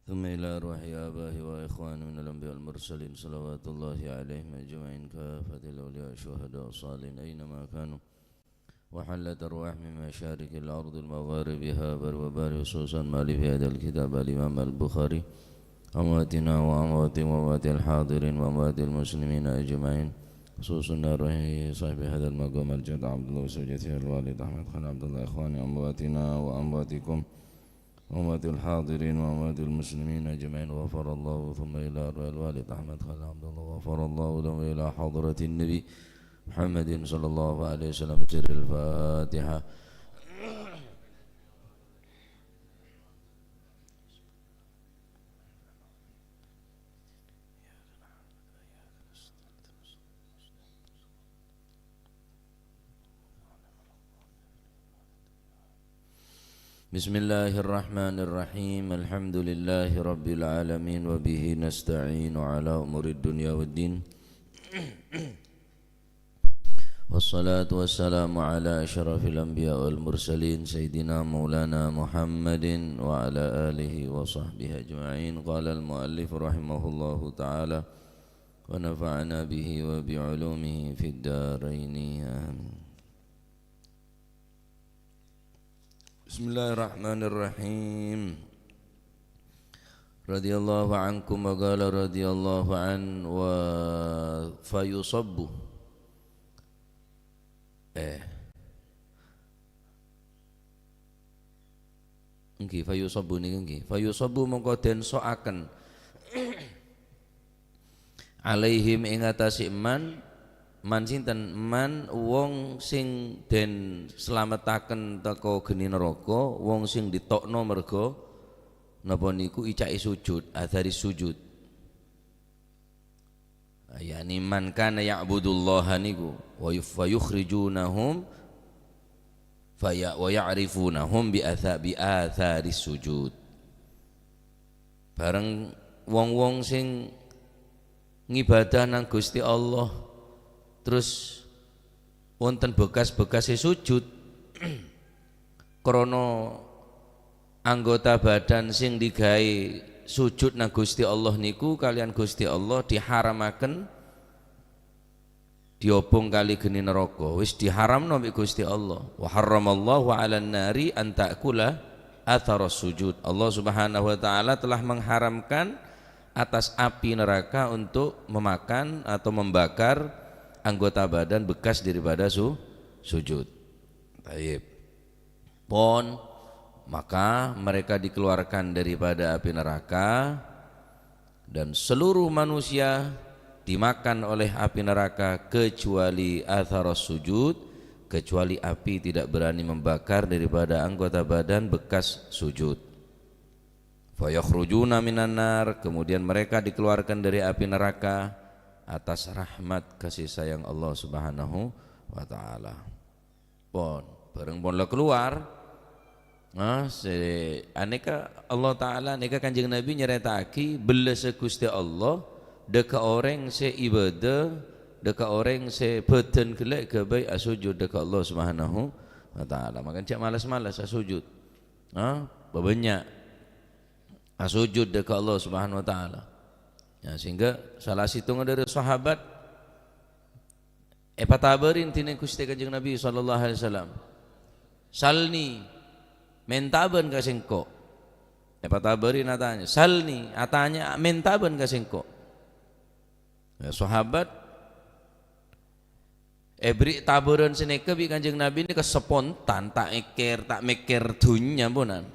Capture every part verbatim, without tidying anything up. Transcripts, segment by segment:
ثم إلى أرواح آبائه وإخوانه من الأنبياء والمرسلين، صلوات الله عليهم أجمعين، كافة الأولياء الشهداء الصالحين أينما كانوا، وحلت أرواح من مشارق الأرض ومغاربها بر وبر، خصوصا مؤلف هذا الكتاب الإمام البخاري، أمواتنا وأموات وأموات الحاضرين وأموات المسلمين أجمعين، خصوصا أرواح صاحب هذا المقام الجد عبد الله يوسف جثير، الوالد أحمد خان عبد الله، إخواني أمواتنا وأمواتكم، وأموات الحاضرين وأموات المسلمين أجمعين، غفر الله، ثم إلى أرواح الوالد أحمد خان عبد الله، غفر الله له، إلى حضرة النبي محمد صلى الله عليه وسلم، سر الفاتحة. بسم الله الرحمن الرحيم. الحمد لله رب العالمين، وبه نستعين على أمور الدنيا والدين. والصلاة والسلام على أشرف الأنبياء والمرسلين، سيدنا مولانا محمد وعلى آله وصحبه أجمعين. قال المؤلف رحمه الله تعالى، ونفعنا به وبعلومه في الدارين، آمين. بسم الله الرحمن الرحيم. رضي الله عنكم، وقال رضي الله عنه، و-، فيصب. Eh. Èngghi, fayusabbu nèka èngghi. Fayusabbu mongko den so'aken. Alaihim ing atase man, man sinten? Man wong sing den slametaken teko geni neraka, wong sing ditokno merga napa niku ica'e sujud, athari sujud. Yakni man kana ya'budullaha niku, wa yuf-, wa yukhrijunahum faya-, wa ya'rifunahum bi atha-, bi atharis sujud. Bareng wong-wong sing ngibadah nang Gusti Allah, terus wonten bekas-bekase sujud, krana anggota badan sing digawe sujud nang Gusti Allah niku kaliyan Gusti Allah diharamaken diobong kali geni neraka, wis diharamno bi' Gusti Allah. Wa harramallahu 'alan nari an ta'kula atharas sujud. Allah Subhanahu wa Ta'ala telah mengharamkan atas api neraka untuk memakan atau membakar anggota badan bekas daripada su-, sujud. Taib. Pon, maka mereka dikeluarkan daripada api neraka, dan seluruh manusia dimakan oleh api neraka kecuali atharas sujud, kecuali api tidak berani membakar daripada anggota badan bekas sujud. Fayakhrujuna minan nar, kemudian mereka dikeluarkan dari api neraka atas rahmat kasih sayang Allah Subhanahu wa Ta'ala. Pon, bareng pon la keluar. Nah, se-, aneka Allah Ta'ala, neka Kanjeng Nabi nyareta'agi bellessa Gusti Allah deka oreng se ibadah, deka oreng se badan gellek gabai asujud deka Allah Subhanahu wa Ta'ala. Maka ja' males-males asujud. Nah, babannya asujud deka Allah Subhanahu wa Ta'ala. Ya, sehingga salah sitongnga dari sahabat Epatabarin dine Guste Kanjeng Nabi sallallahu alaihi wasallam, "Salni, menta bân ka sengko'." Epatabarin atanya, "Salni, atanya, menta bân ka sengko'." Ya, sahabat eberri' tabaran saneka bi' Kanjeng Nabi neka spontan, ta' eker, ta' mekker dunnya ponan.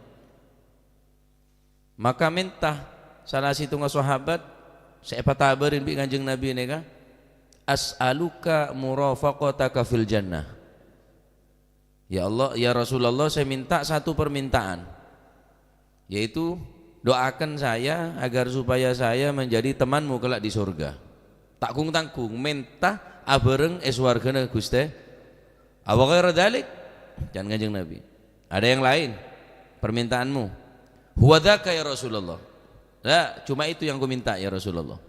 Maka menta salah sitongnga sahabat se epatabarin bi' Kanjeng Nabi neka, "As'aluka murafaqataka fil jannah." "Ya Allah, ya Rasulullah, saya minta satu permintaan, yaitu doakan saya agar supaya saya menjadi temanmu kelak di surga." Ta' gung-tanggung, menta abareng e sowargana Guste. "Aw ghaira dzalik?" Can Kanjeng Nabi. "Ada yang lain permintaanmu?" "Huwa dzaka ya Rasulullah." "Ya, cuma itu yang ku minta ya Rasulullah."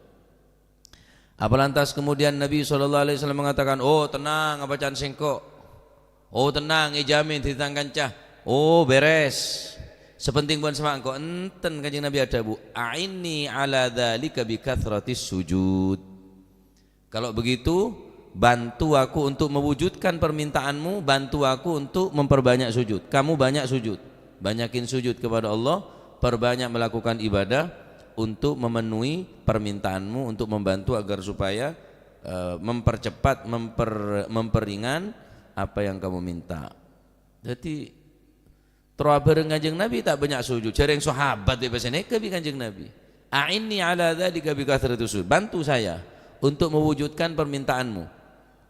Apa lantas kemudian Nabi sallallahu alaihi wasallam mengatakan, "Oh, tenang, apa can sengko'. Oh, tenang, ejamin di tang kanca. Oh, beres." Sapenting bân sama'a engko', enten Kanjeng Nabi adhâbu, "A'inni 'ala dzalika bi katsratis sujud." Kalau begitu, bantu aku untuk mewujudkan permintaanmu, bantu aku untuk memperbanyak sujud. Kamu banyak sujud, banyakin sujud kepada Allah, perbanyak melakukan ibadah untuk memenuhi permintaanmu, untuk membantu agar supaya, eh, mempercepat, memper-, memperingan apa yang kamu minta. Dhâddhi, terro abhâreng Kanjeng Nabi ta' bânnya' sujud. Jhâreng sahabat èpèsènè ka bi' Kanjeng Nabi, "A'inni 'ala dzalika bi katsratis sujud." Bantu saya untuk mewujudkan permintaanmu.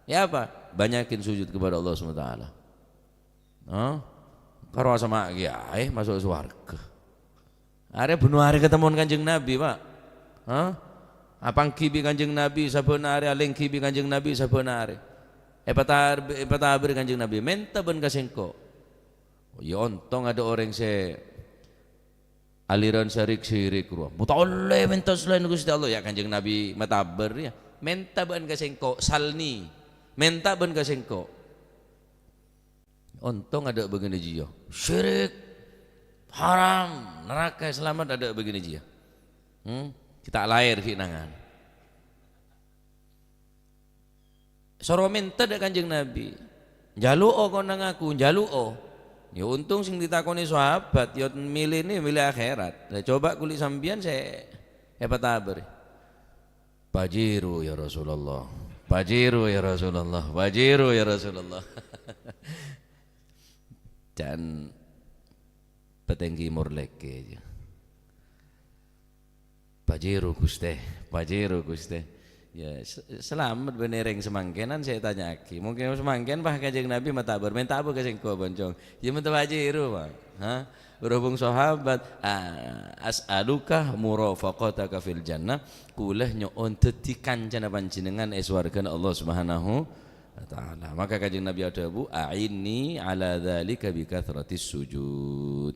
Ya apa? Banyakin sujud kepada Allah Subhanahu wa Ta'ala. Hah? Karo asama' kèyaè maso' sowarghâ. Arè bânnè arè katemmowan Kanjeng Nabi, Pak. Hah? Apangghi bi' Kanjeng Nabi sabbhân arè, alèngghi bi' Kanjeng Nabi sabbhân arè. Èpatar-, èpatabâri Kanjeng Nabi, "Mènta bân ka sèngko'." Ya ontong adâ' orèng sè aliran syirik-syirik rowa. "Muta'allè mènta salaèn Ghustè Allah." Ya Kanjeng Nabi matabâr, ya. "Mènta bân ka sèngko', salni. Mènta bân ka sèngko'." Ontong adâ' bâgiyânna jiyâ. Syirik, haram, naraka, salamet adâ' bâgiyânna jiyâ. Hmm? Kita lahir ghi' nangan. Soro mènta dâ' Kanjeng Nabi. "Jhâlu'o kona ngaku, jhâlu'o." Ya ontong sè ditakonè sahabat, ya mèlèna mèlè akhèrat. Lah coba kulâ sampèyan sè èpatabâr. "Pajero, ya Rasulullah. Pajero, ya Rasulullah. Pajero, ya Rasulullah." Can patèngghi morlèkè, ya. "Pajero, Ghustè. Pajero, Ghustè." Ya, s-, salamet bân orèng samangkènan sè ètanya'aghi. Mungkin samangkèn, pas Kanjeng Nabi matabâr, "Mènta apa ka sèngko', Boncong?" Ya, mènta pajero, Pak. Ha? Berhubung sahabat, "Ah, as'aluka murafaqataka fil jannah." Kulâ nyo'on dhâddhi kancana panjhennengngan è sowarghâna Allah Subhanahu wa Ta'ala. Maka Kanjeng Nabi adhâbu, "A'inni 'ala dzalika bi katsratis sujud."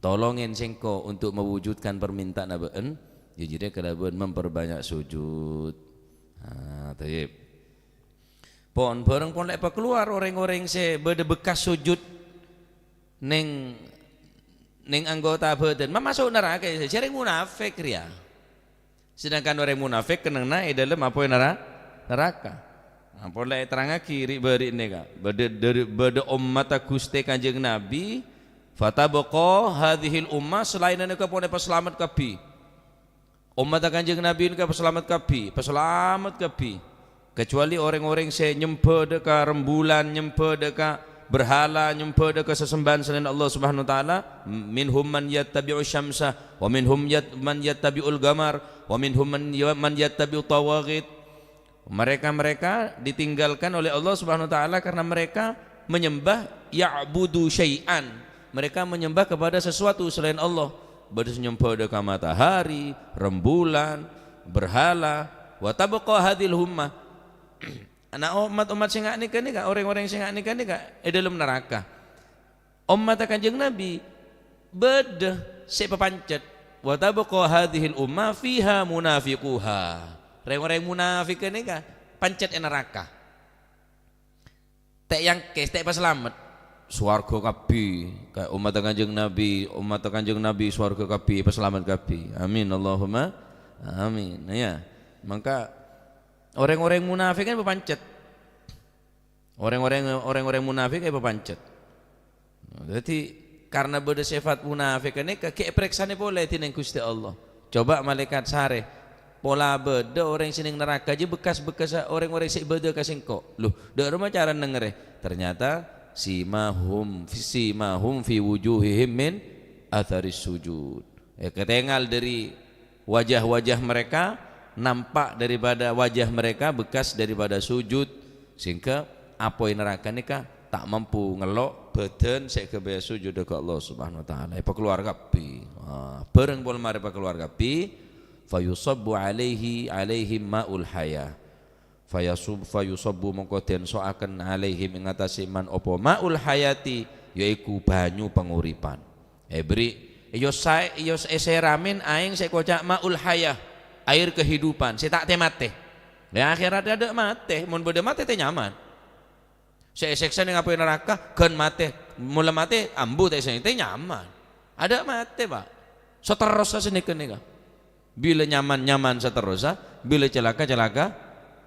Tolongin sèngko' untuk mewujudkan permintaan bâ'en, ya jârèya kalabân memperbanyak sujud. Ah, thayyib. Pon, bhâreng pon lè' pakalowar orèng-orèng sè bâdâ bekkas sujud neng, neng anggota bhâdhân, ma' maso' naraka, jhâreng munafik rèya. Sedangkan orèng munafik kennengnganna è dâlem apoy nara-, naraka. Nah, pon lè' èterrangaghi ri'-bâri' nèka, bâdâ, dâri, bâdâ ommatta Ghustè Kanjeng Nabi, "Fatabqa hadzihil ummah," salaènna nèka pon èpasalamet kabbhi. Ommatta Kanjeng Nabi nèka èpasalamet kabbhi, èpasalamet kabbhi. Kecuali orèng-orèng sè nyembhâ dâ' ka rembulan, nyembhâ dâ' ka berhala, nyembhâ dâ' ka sesembâ'ân salaèn Allah Subhanahu wa Ta'ala, "Minhum man yattabi'u syamsa, wa minhum yat-, man yattabi'ul qamar, wa minhum man ya-, man yattabi'ut tawaghit." Mereka-mereka ditinggalkan oleh Allah Subhanahu wa Ta'ala karena mereka menyembah, ya'budu syai'an. Mereka menyembah kepada sesuatu selain Allah. Bâdâ sè nyembhâ dâ' ka matahari, rembulan, berhala, wa tabqa hadzihil ummah. Ana ommat-ommat sè nga' nèka nèka, orèng-orèng sè nga' nèka nèka è dâlem naraka. Ommatta Kanjeng Nabi bâdâ sè èpapancet, "Wa tabqa hadzihil ummah fiha munafiquha." Rèng-orèng munafik nèka pancet è naraka. Ta' èangkès, ta' èpasalamet. Sowarga kabbhi, ka-, ommatta Kanjeng Nabi, ommatta Kanjeng Nabi sowarga kabbhi, èpasalamet kabbhi. Amin, Allahumma amin. Ya. Maka orèng-orèng munafik kan èpapancet. Orèng-orèng, orèng-orèng munafik èpapancet. Dhâddhi, karna bâdâ sèfat munafik nèka ghi' èparèksanè polè dhinèng Ghustè Allah. Coba malaèkat sarè, pola bâdâ orèng sè neng naraka jiyâ bekkas-bekkassa orèng-orèng sè ibâdâ ka sèngko'. Loh, dâ' remma cara nengngerrè? Ternyata, "Simahum, simahum fi wujuhihim min atharis sujud." Eh, katèngal dâri wajah-wajah mereka, nampak daripada wajah mereka bekas daripada sujud, sehingga apoy naraka nèka ta' mampu ngello' bhâdhân sè ghâbâyâ sujud ka Allah Subhanahu wa Ta'ala. Èpakalowar kabbhi. Ah, bhâreng pon marè èpakalowar kabbhi, "Fayusabbu alaihi, alaihim ma'ul hayah." Fayasub-, fayusabbu mongko dân so'aken alaihim ing atase man apa ma'ul hayati, yaiku banyu panguripan. Èberri', èyo sae-, èyo s-, èseramin aeng sè èkoca' ma'ul hayah, air kehidupan, sè ta' tè-matè. È akhèrat adâ' matè, mon bâdâ matè tè nyaman. Sè èsèksa neng apoy naraka, ghân matè. Mon la matè, ambu tè sè tè nyaman. Adâ' matè, Pa'. Saterrossa sanèka nèka. Bilâ nyaman, nyaman saterrossa, bilâ calaka, calaka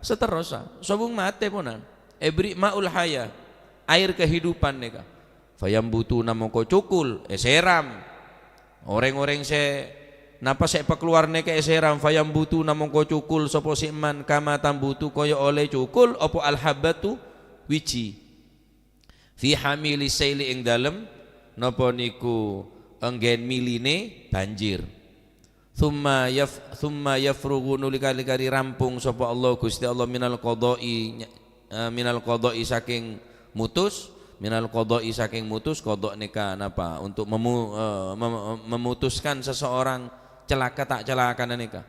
saterrossa. Sobung matè, ponan. Èbherri' ma'ul haya, air kehidupan nèka. Fayambutuna mongko cokol, èsèram. Orèng-orèng sè, napa sè èpakalowar nèka èsèram, fayambutuna mongko cokol sapa sè man, kama tambutu kaya ollè cokol apa al-habbatu, wiji. Fi hamilis saili ing dalem, napa niku, èngghen milinè banjir. Tsumma yaf-, tsumma yafrughu nuli kali-kali rampung sapa Allah, Gusti Allah, minal qadha'i, eh, minal qadha'i saking mutus, minal qadha'i saking mutus, qadha' nèka napa? Untuk memu-, eh, mem-, memutuskan seseorang celaka ta' celakana nèka.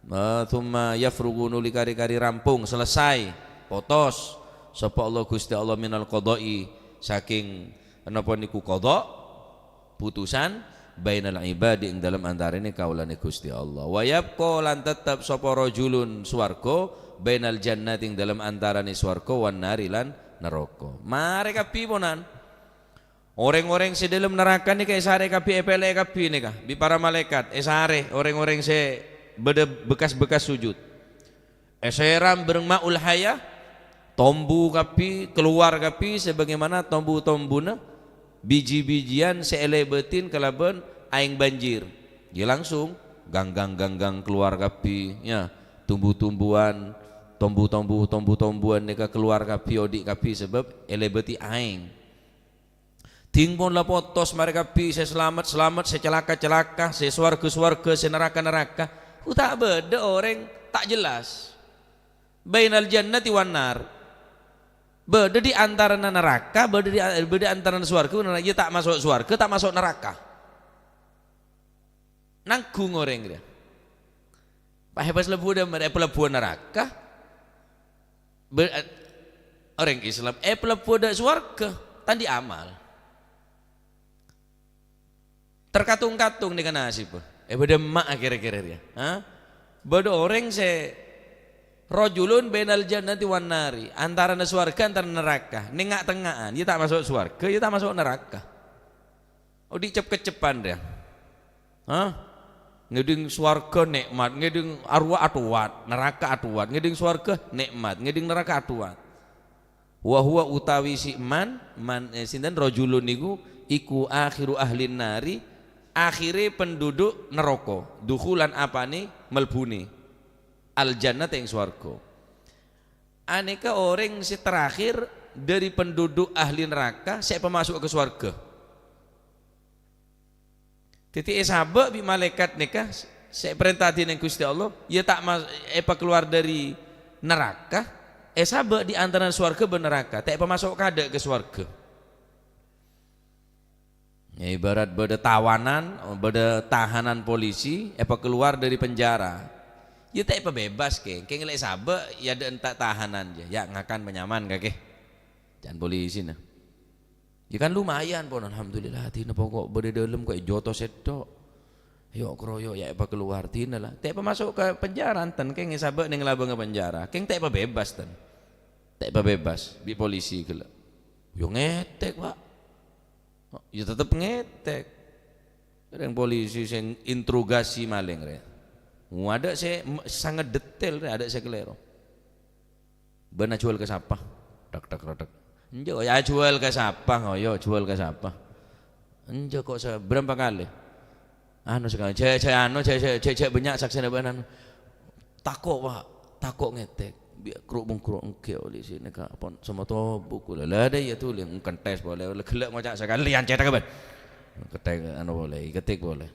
Eh, tsumma yafrughu nuli kari-kari rampung, selesai, potos sapa Allah, Gusti Allah, minal qadha'i, saking napa niku qadha', putusan, bainal ibadi, ing dalem antarane kaulane Gusti Allah. Wa yabqa lan tetep sapa rajulun swarga, bainal jannati, ing dalem antarane swarga, wan nari lan neraka. Mare kabbi ponan. Oreng-oreng se dhalem naraka neka esare kabbi, epele'e kabbi neka bi' para malaekat, esare oreng-oreng se badha bekas-bekas sujud. Eseram bareng ma'ul haya, tombu kabbi, kalowar kabbi sebagaimana tombu-tombuna biji-bijiyan se elebadin kalaban aeng banjir. Ya langsung ganggang-ganggang kalowar kabbi, ya, tumbu-tumbuan, tombu-tombu, tombu-tombuan neka kalowar kabbi, odhi' kabbi sebab elebadi aeng. Ding pon la potos mare kabbi, se selamet-selamet, se calaka-calaka, se sowarga-sowarga, se naraka-naraka. Ku ta' badha oreng ta' jelas. Bainal jannati wan nar. Badha di antarana naraka, badha di, badha antarana sowarga, ya ta' maso' sowarga, ta' maso' naraka. Nanggung oreng reya. Pas, pas lebu dâ' mare, epalebbuwâ naraka. Be-, oreng Islam epalebbuwâ dâ' sowarga, ta' andi' amal. Terkatung-katung neka nasibbhâ. E, badha emma'a kere-kere reya. Ha? Badha oreng se rajulun bainal jannati wan nari, antarana sowarga, antarana naraka, nengnga'-tengnga'an, ya ta' maso' sowarga, ya ta' maso' naraka. Odhi' cep-keccepan reya. Hah? Ngedhing sowarga nikmat, ngedhing arwah atowat, naraka atowat, ngedhing sowarga nikmat, ngedhing naraka atowat. Wa huwa utawi si man, man, eh, sinten rajulun niku, iku akhiru ahlin nari, akhire penduduk neraka, dukhulan apane melbune, al jannata ing sowarga. Aneka oreng se terakhir dhari penduduk ahli neraka se epamaso'a ka sowarga. Daddi esaba' bi' malaekat neka se eparenta dening Guste Allah, ya ta' ma-, epakalowar dhari naraka, esaba' di antarana sowarga ban naraka, ta' epamaso' kaadha' ka sowarga. Ya, ibarat badha tawanan, badha tahanan polisi, epakalowar dhari penjara. Ya ta' epabebas, keng. Keng le' saba', ya dha' enta' tahanan, ya. Ya ngakan panyaman, kake. Can polisi, nah. Ya kan lumayan, pon. Alhamdulillah, dina pokok badha dhalem kok ejotos seddhok. Yok kroyok, ya epakalowar dina, la. Ta' epamaso' ka penjara, enten, keng, esaba' neng labangnga penjara. Keng ta' epabebas, ten. Ta' epabebas, bi' polisi gella'. Yo ngetek, Pak. Ya tetep ngetek. Reng polisi sing interogasi maling re. Adha' se m-, sangat detail re, adha' se kalero. "Bâ'na juwal ka sapa?" Tek, tek, tek. "Enjâ', ya juwal ka sapa, ngoyo, juwal ka sapa?" "Enjâ' kok sa-, berapa kali?" "Anu, sekali, jâ', jâ', anu, jâ', jâ', jâ', jâ' bânnya' saksena bâ'na, anu." Tako', Pak. Tako' ngetek. Bi' kru'-mongkru' enggi' oli sini, Kak. Pon semoto buku. Lah, lah, ada ya tuh, liang kentes boleh. Oleh gella' ngoca' sekalian cetak, Ben. Ketek, anu, boleh, iketik boleh.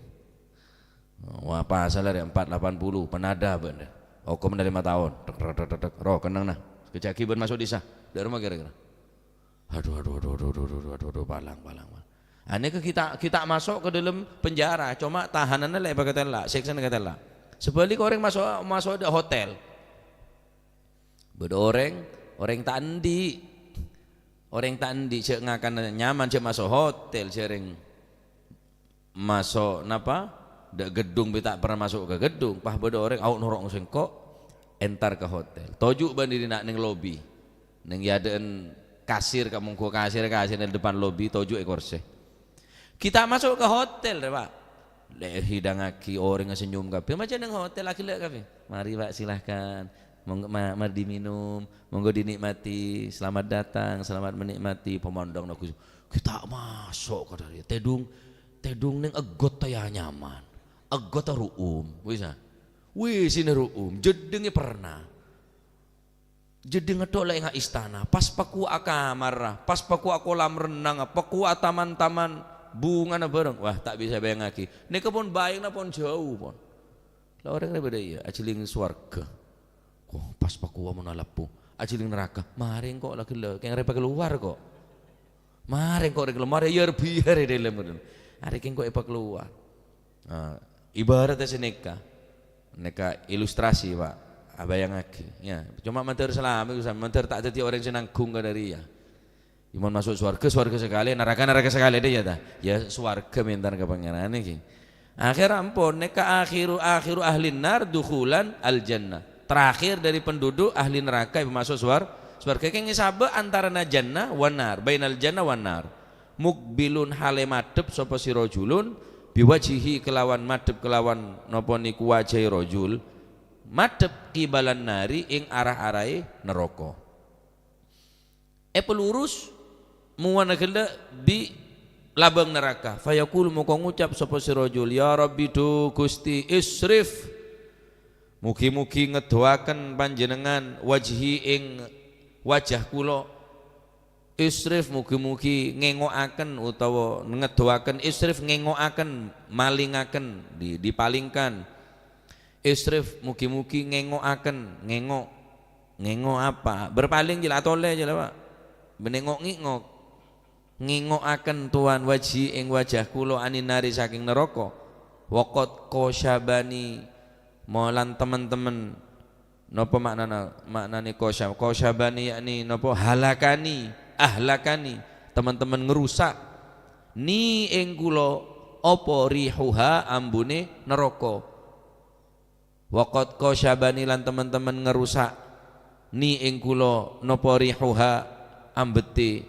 Wah, pasal ada empat delapan puluh, penada, Ben. Hukum ada lima tahun. Tek, tek, tek, tek, tek. Roh, kenang, nah. Kejaki, Ben, masuk desa. Dari rumah kira-kira. Aduh, aduh, aduh, palang, palang, palang. Ane ke kita, kita masuk ke dalam penjara, cuma tahanannya le' pakai tella', seksana ke tella'. Sebalik orang masuk, masuk ada hotel. Beda orang, orang ta' andi'. Orang ta' andi', cek ngakan nyaman, cek masuk hotel, sering. Maso' napa? Dâ' geddhung bi' ta' pernah maso' ka geddhung. Pas bâdâ orèng, "Au' noro' sèngko', entar ka hotel." Toju' bân diri na' neng lobi. Neng è adâ'ân kasir, ka mongghu kasir, kasir neng depan lobi, toju' è korsè. Kita maso' ka hotel, rè, Pak. Lè, èhidangngaghi, orèngnga senyum kabbhi. Macem neng hotel, aghellâ' kabbhi. Mari, Pak, silahkan. Monggo, ma-, mari diminum. Monggo dinikmati. Selamat datang, selamat menikmati. Pamandhângnga Gus-, kita maso' ka dâri. Tèdung, tèdung neng èggot ta' ya nyaman. Èggot ta' ru'um. Wis, ah. Wis, ini ru'um. Jeddhingngè perna. Jeddhing ngetthok la enga' istana, pas pakowwa'a kamarra, pas pakowwa'a kolam renang, pakowwa'a taman-taman bungana bhâreng. Wah, ta' bisa èbâjângngaghi. Nèka pon bâjâna pon jhâu, pon. La orèng rè bâdâ iyâ, ajhâling sowarghâ. Oh, pas pakowwa'a mon alèbbu. Ajhâling naraka. Marè engko' la ghellâ', kèng rè pakalowar kok. Marè engko' rè ghellâ', marè yar-biyar è dâlem. Arè kèng engko' èpakalowar. Ah, ibaratnya sanèka. Nèka ilustrasi, Pak. Abâjângngaghi. Ya, coma mandhâr salamet, Gus, mandhâr ta' dhâddhi orèng sè nanggung ka dâri, ya. Mon maso' sowarghâ, sowarghâ sakalè, naraka, naraka sakalè, dâ, ya, ta? Ya, sowarghâ mènta ka Pangèran nèka. Akhèr ampon, nèka akhiru, akhiru ahlin nar dukhulan al jannah. Terakhir dari penduduk ahli neraka yang masuk suar-, sowarghâ. Kèng sabâ' antarana jannah wan nar, bainal jannah wan nar. Muqbilun hale madhep sapa si rajulun, biwajhihi kelawan madhep kelawan napa niku wajahe rajul, madhep qibalan nari ing arah-arahe neraka. Epalurus muwana ghellâ' bi' labâng naraka. Fayaqulu moko ngucap sapa si rajul, "Ya Rabbi, dhu Gusti, isrif, mugi-mugi ngedduwaken panjennengngan wajhi ing wajah kula." Isrif mugi-mugi ngengo'aken utawa ngedduwaken, isrif ngengo'aken, malingaken, di-, dipalingkan. Isrif mugi-mugi ngengo'aken, ngengo'. Ngengo' apa? Berpaling jâ la, atolè jâ la, Pak. Menengok-ngengok. Ngengo'aken, Tuan, wajhi ing wajah kula anin nari saking neraka. Waqad qasyabani, molan temen-temen Napa ma'nana, ma'nane qasyab-, qasyabani, yakni napa? Halakani, ahlakani, teman-teman ngerusak. Ni ing kula apa rihuha, ambune neraka. Wa qad qasyabani, lan teman-teman ngerusak. Ni ing kula napa rihuha, ambete.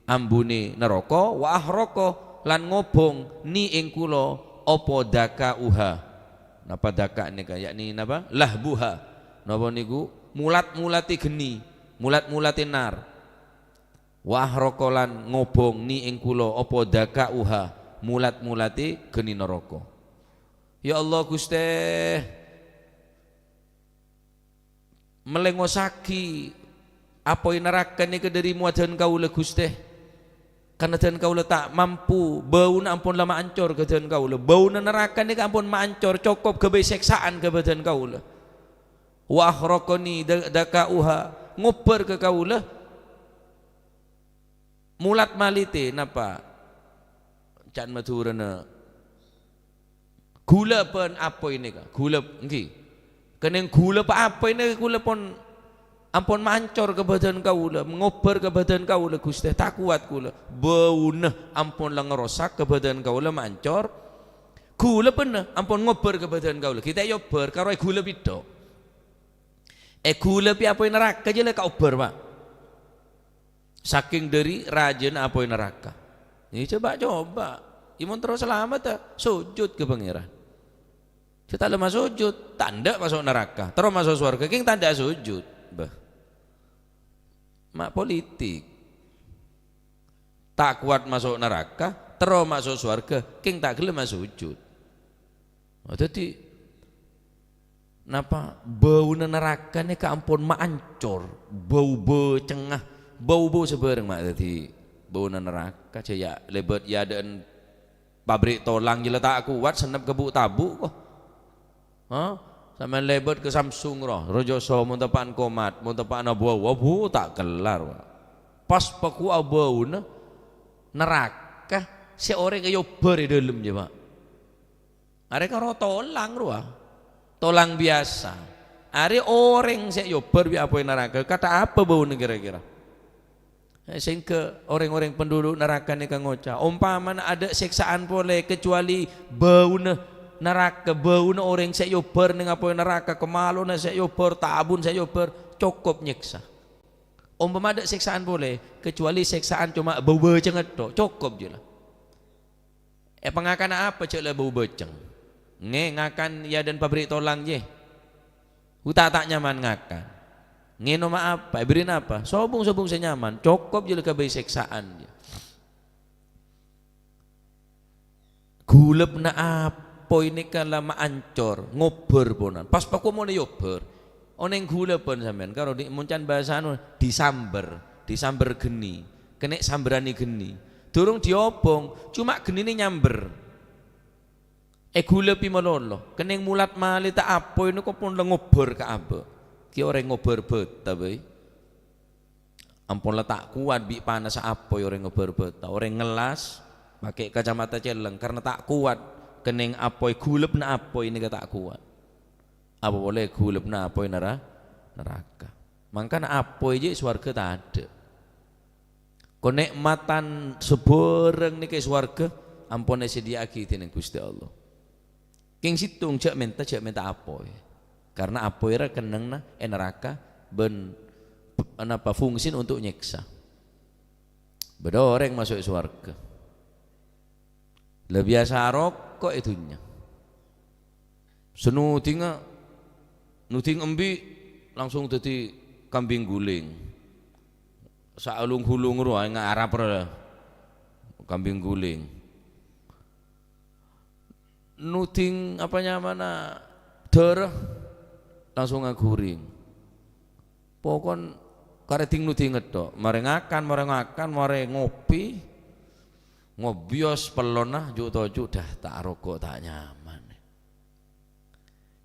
Ambune neraka, wa ahraqa, lan ngobong ni ing kula apa daka'uha. Napa daka' nèka? Yakni napa? Lahbuha. Napa niku? Mulat-mulate geni, mulat-mulate nar. Wa ahraqa, lan ngobong ni ing kula apa daka'uha, mulat-mulate geni neraka. Ya Allah, Guste, Mellengosagi apoy naraka nèka dhâri mowadan kaulâ, Guste. Karna dân kaulâ ta' mampu, bâuna ampon la maancor ka dân kaulâ. Bâuna naraka nèka ampon maancor, cokop ghâbây sèksa'an ka bhâdhân kaulâ. Wa akhraqani da-, daka'uha, ngobbhâr ka kaulâ. Mulat-malite napa? Ca'na Madhurâna, ghulâ bân apoy nèka, ghulâ, ènggi. Kennèng ghulâ pa apoy nèka ghulâ pon, ampon maancor ka bhâdhân kaulâ, ngobbhâr ka bhâdhân kaulâ, Guste, ta' kowat kaulâ. Bâuna ampon la ngarosak ka bhâdhân kaulâ, maancor. Ghulâ bânna ampon ngobbhâr ka bhâdhân kaulâ. Ghi' ta' èobbhâr, karo èghulâ pidhok. Èghulâ bi' apoy naraka jâ la kaobbhâr, Pak. Saking dhâri rajâna apoy naraka. Ini coba-coba. Iyâ mon terro salamet, ta? Sujud ka Pangèran. Sè ta' la masujud, ta' endâ' maso' naraka. Terro maso' sowarghâ, kèng ta' endâ' sujud. Bâh. Ma' politik. Ta' kowat maso' naraka, terro maso' sowarghâ, kèng ta' ghellem asujud. Oh, dhâddhi, napa bâuna naraka nèka ampon maancor, bâu bâcengnga, bâu-bâu sabârâng, ma' dhâddhi bâuna naraka, jâ ya lèbât è adâ'ân pabrik tolang jâ la ta' kowat, sennep ka bu'-tabu' ko. Ha? Sampèyan lèbât ka Samsung ro, rojoso mon teppa'an komat, mon teppa'an abu-abu, abu ta' kellar, Pak. Pas pakowa bâuna naraka sè orèng èobbhâr è dâlem jâ, Pak. Arè karo tolang rowa. Tolang biyasa. Arè orèng sè èobbhâr bi' apoy naraka, kantha apa bâuna kèra-kèra? Eh, sehingga orèng-orèng penduduk naraka nèka ngoca', "Ompamana adâ' sèksa'an polè kacobâli bâuna naraka, bâuna orèng sè èobbhâr neng apoy naraka, kamalona sè èobbhâr, tabun sè èobbhâr, cokop nyèksa. Ompama adâ' sèksa'an polè, kacobâli sèksa'an coma bâu bâcengnga tok, cokop jâ la." Èpangakana apa jhâ' la bâu bâceng? Ngè, ngakan è adâ'na pabrik tolang, yè. Uta' ta' nyaman ngakan. Ngènoma apa? Èberri'na apa? Sobung-sobung sè nyaman. Cokop jhâ' la kabây sèksa'an, yè. Ghulâbna apoy nèka la maancor, ngobâr ponan. Pas pakomona èobâr. Onèng ghulâbhân sampèyan, karo di-, mon can bhâsa anu, disamber, disamber ghenni. Kenè' samberrânnè ghenni. Durung diobong, coma ghennina nyamber. Èghulâbi malolo. Kenèng molat malè ta' apoy nèko pon la ngobâr ka abâ'. Kè orèng ngobâr bâta bhâi. Ampon la ta' kowat bi' panassa apoy orèng ngobâr bâta. Orèng ngellas, makè kacamata celleng, karna ta' kowat. Kenèng apoy, ghulâbna apoy nèka ta' kowat. Apa polè ghulâbna apoy nara-, naraka. Mangkana apoy jiyâ è sowarghâ tadâ'. Kanè'matan sabhârâng nèka è sowarghâ ampon èsadhiyâ'aghi dhinèng Ghustè Allah. Kèng sèttong jhâ' mènta, jhâ' mènta apoy. Karna apoy rèya kennengnganna è naraka bân p-, napa, fungsina untuk nyèksa. Bâdâ orèng maso' è sowarghâ. La biyasa aroko' è dhunnya. Sanodhingnga, nodhing embi' langsung dhâddhi kambing guling. Saalung-hulung rowa nga-, arap rowa kambing guling. Nodhing apa nyamana dârâ langsung aguring. Pokon karè dhing-nodhingnga tok. Marè ngakan, marè ngakan, marè ngopi. Ngobiyos pellonna, ju'-toju', dah, ta' aroko', ta' nyaman.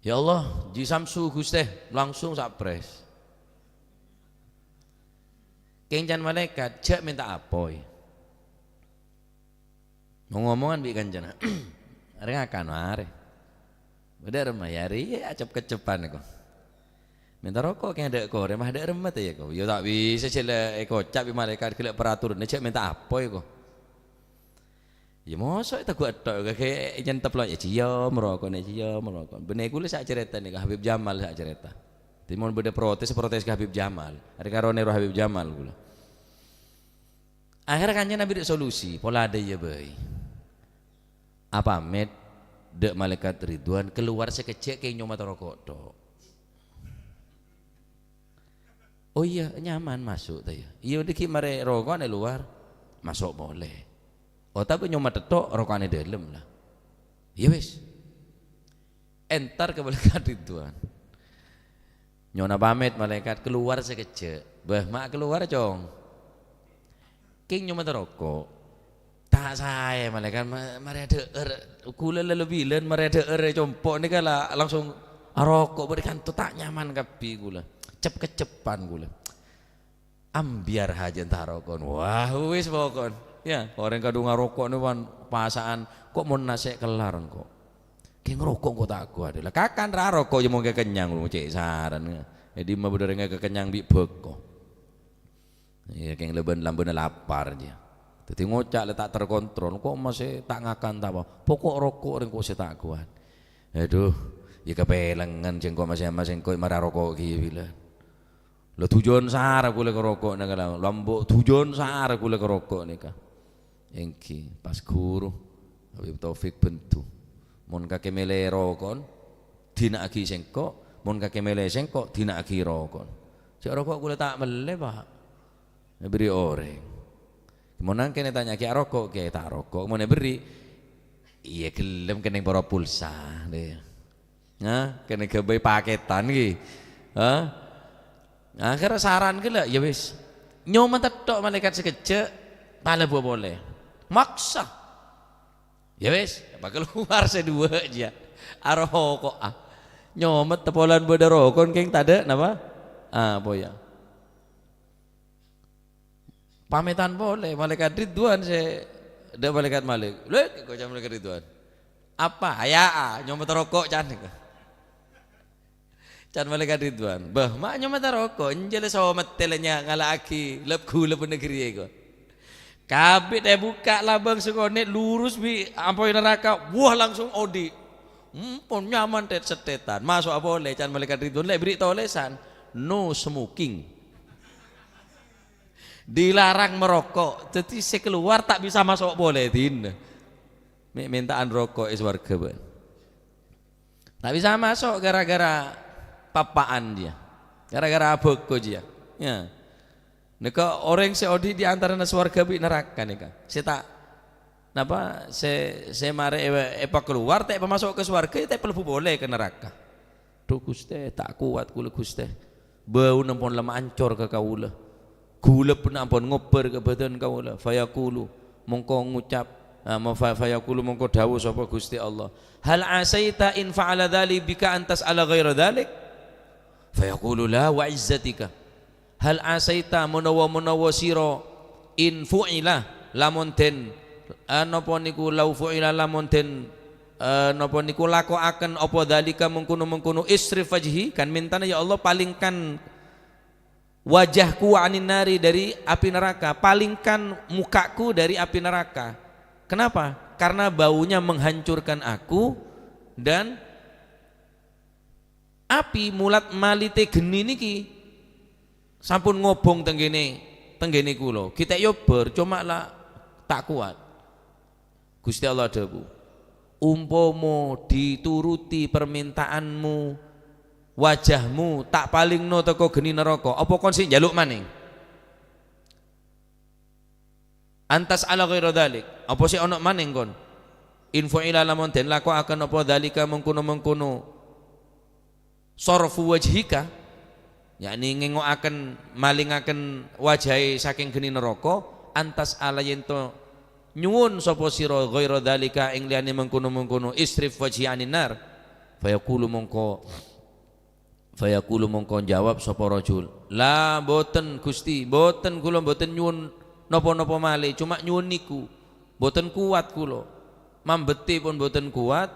Ya Allah, ji samsu, Ghustè, langsung sapres. Kèng can malaèkat, jhâ' mènta apoy. Ngom-ngomongan bi' kancana. Arè ngakan, marè. Bâdâ remma, yâ, arè, yâ, acep-kecepan, ko. Mènta roko' kèng adâ' korè, ma' adâ' remma, ta, yâ, ko. Yâ, ta' bisa, jhâ' la èkoca' bi' malaèkat, ghellâ' peraturanna, jhâ' mènta apoy, ko. Yâ, mosok è tegghu' ètto', kakè nyentep lo, yâ, ciom roko'na, ciom roko'. Bânnè kaulâ sa' carèta nèka, Habib Jamal sa' carèta. Dhâddhi, mon bâdâ protes, protes ka Habib Jamal. Arè karo nèro Habib Jamal kaulâ. Akhèrra kancana bèrri' solusi, pola adâ' iyâ bhâi. Apamèt dâ' Malaèkat Ridwan, kalowar sakejjhâ' kèng nyomot roko' tok. Oh iyâ, nyaman maso', ta, yâ? Iyâ, dhâggi' marè roko'na è lowar, maso' polè. Otabâ nyomot tok, roko'na è dâlem, la. Iyâ wis. Entar ka Malaèkat Ridwan. Nyo'ona pamèt, malaèkat, kalowar sakejjhâ'. Bâh, ma' kalowar, Cong. Kèng nyomot roko'. Ta' saè, malaèkat, ma-, marè adhâ'âr. Kaulâ la bilân marè adhâ'âr è compo' nèka la langsung aroko', bâdâ kanto ta' nyaman kabbhi kaulâ. Cep-kecepan kaulâ. Ambiar hajât ta' roko'. Wah, wis pokon. Yâ, orèng kadhung aroko' nèko pasa'an, kok mon nasè' kellar engko'. Kèng roko' engko' ta' kowat. La kakan ra roko' yâ mongghâ kennyang, cè' saran. È dimma bâdâ orèng kakennyang bi' bhâko. Iyâ, kèng lambâ'-lambâ'na lapar, yâ. Dhâddhi ngoca' la ta' terkontrol, kok masè ta' ngakan ta' apa. Poko' roko' rèng ko' sè ta' kowat. Adhu, yâ kapèlengngan sèngko' masè-masè sèngko' marè aroko' kèya bilân. La dhujân sara kaulâ ka roko' nèka la, lambâ' dhujân sara kaulâ ka roko' nèka. Èngghi, pas ghuru, Habib Taufik Bendu. Mon kakè mèlè roko'na, dina'aghi sèngko', mon kakè mèlè sèngko', dina'aghi roko'na. Jhâ' roko' kaulâ ta' mellè, Pak. Èberri' orèng. Mon angkèn ètanya'aghi aroko', kè ta' aroko'. Mon èberri', iyâ ghellem kennèng poro pulsa, deh. Nah, kennèng ghâbây pakètan ghi. Hah? Akhèrra saran ghellâ', yâ wis. Nyomot tok malaèkat sakejjhâ', talèbâ polè. Maksa. Yâ wis, apa kalowar sè duwâ' jiyâ. Aroko'a. Nyomot polana bâdâ roko'na kèng tadâ' napa? Apa yâ? Pamètan polè, Malaèkat Ridwan sè, dâ' Malaèkat Malik. Lè, koca'na Malaèkat Ridwan. Apa? Aya'a, nyomot roko' can. Can Malaèkat Ridwan. Bâh, ma' nyomot roko', enjâ' la somettè la nya-, ngala'aghi lep-ghulep negri ko. Kabit èbukka' labâng sakonè', lurus bi' apoy naraka, wah, langsung odi'. Empon nyaman tèt-settètan. Maso'a polè, can Malaèkat Ridwan, lè' bherri' tolèsan. No smoking. Dilarang merokok. Dhâddhi sè kalowar ta' bisa maso' polè, dinah. Me'-, menta'an roko' è sowarga, bân. Ta' bisa maso' gara-gara pappa'an jiyâ. Gara-gara abâko jiyâ. Ya. Nèka orèng sè odi' di antarana sowarga bi' naraka nèka. Sè ta', napa, sè, sè marè è-, èpakalowar, ta' èpamaso' ka sowarga, ya ta' èpalebbu polè ka naraka. "Dhu, Ghustè, ta' kowat kaulâ, Ghustè. Bâuna pon la maancor ka kaulâ. Ghulâbbhâ ampon ngobbhâr ka bhâdhân kaulâ." Fayaqulu, mongko ngucap, ah, ma-, fa-, fayaqulu, mongko dhâbu sapa Ghustè Allah, "Hal asaita in fa'ala dzalik bika an tas'ala ghaira dzalik?" Fayaqulu, "La, wa izzatika." "Hal asaita, manawa-manawa sira, in fu'ila, lamon den, eh, napa niku, lau fu'ila, lamon den, eh, napa niku, lako'aken apa dzalika mengkono-mengkono, isrif wajhi, kan mentana, ya Allah, palingkan wajahku anin nari, dari api neraka, palingkan mukaku dari api neraka." Kenapa? Karena baunya menghancurkan aku dan api mulat malitè gheni nèki sampon ngobhong teng kènè, teng kènè kaulâ. Ghi' ta' èobbhâr, coma la ta' kowat. Ghustè Allah adhâbu, "Umpama dituruti parmènta'anmu, wajahmu ta' palingno teko gheni naraka, apa kon sè njaluk manèng?" "An tas'ala ghaira dzalik." Apa sè ono manèng kon? "In fu'ila, lamon den lako'aken apa dzalika mengkono-mengkono, sarfu wajhika," yakni ngengo'aken, malingaken wajahe saking gheni naraka, "an tas'ala, yen to nyuwun sapa sira, ghaira dzalika, ing liyane mengkono-mengkono, isrif wajhi anin nar." Fayaqulu mongko Fayaqulu mongko njawab sapa rajul, "La, mboten, Gusti, mboten, kula mboten nyuwun napa-napa male, coma nyuwun niku. Mboten kuwat kula. Mambete pon mboten kuwat,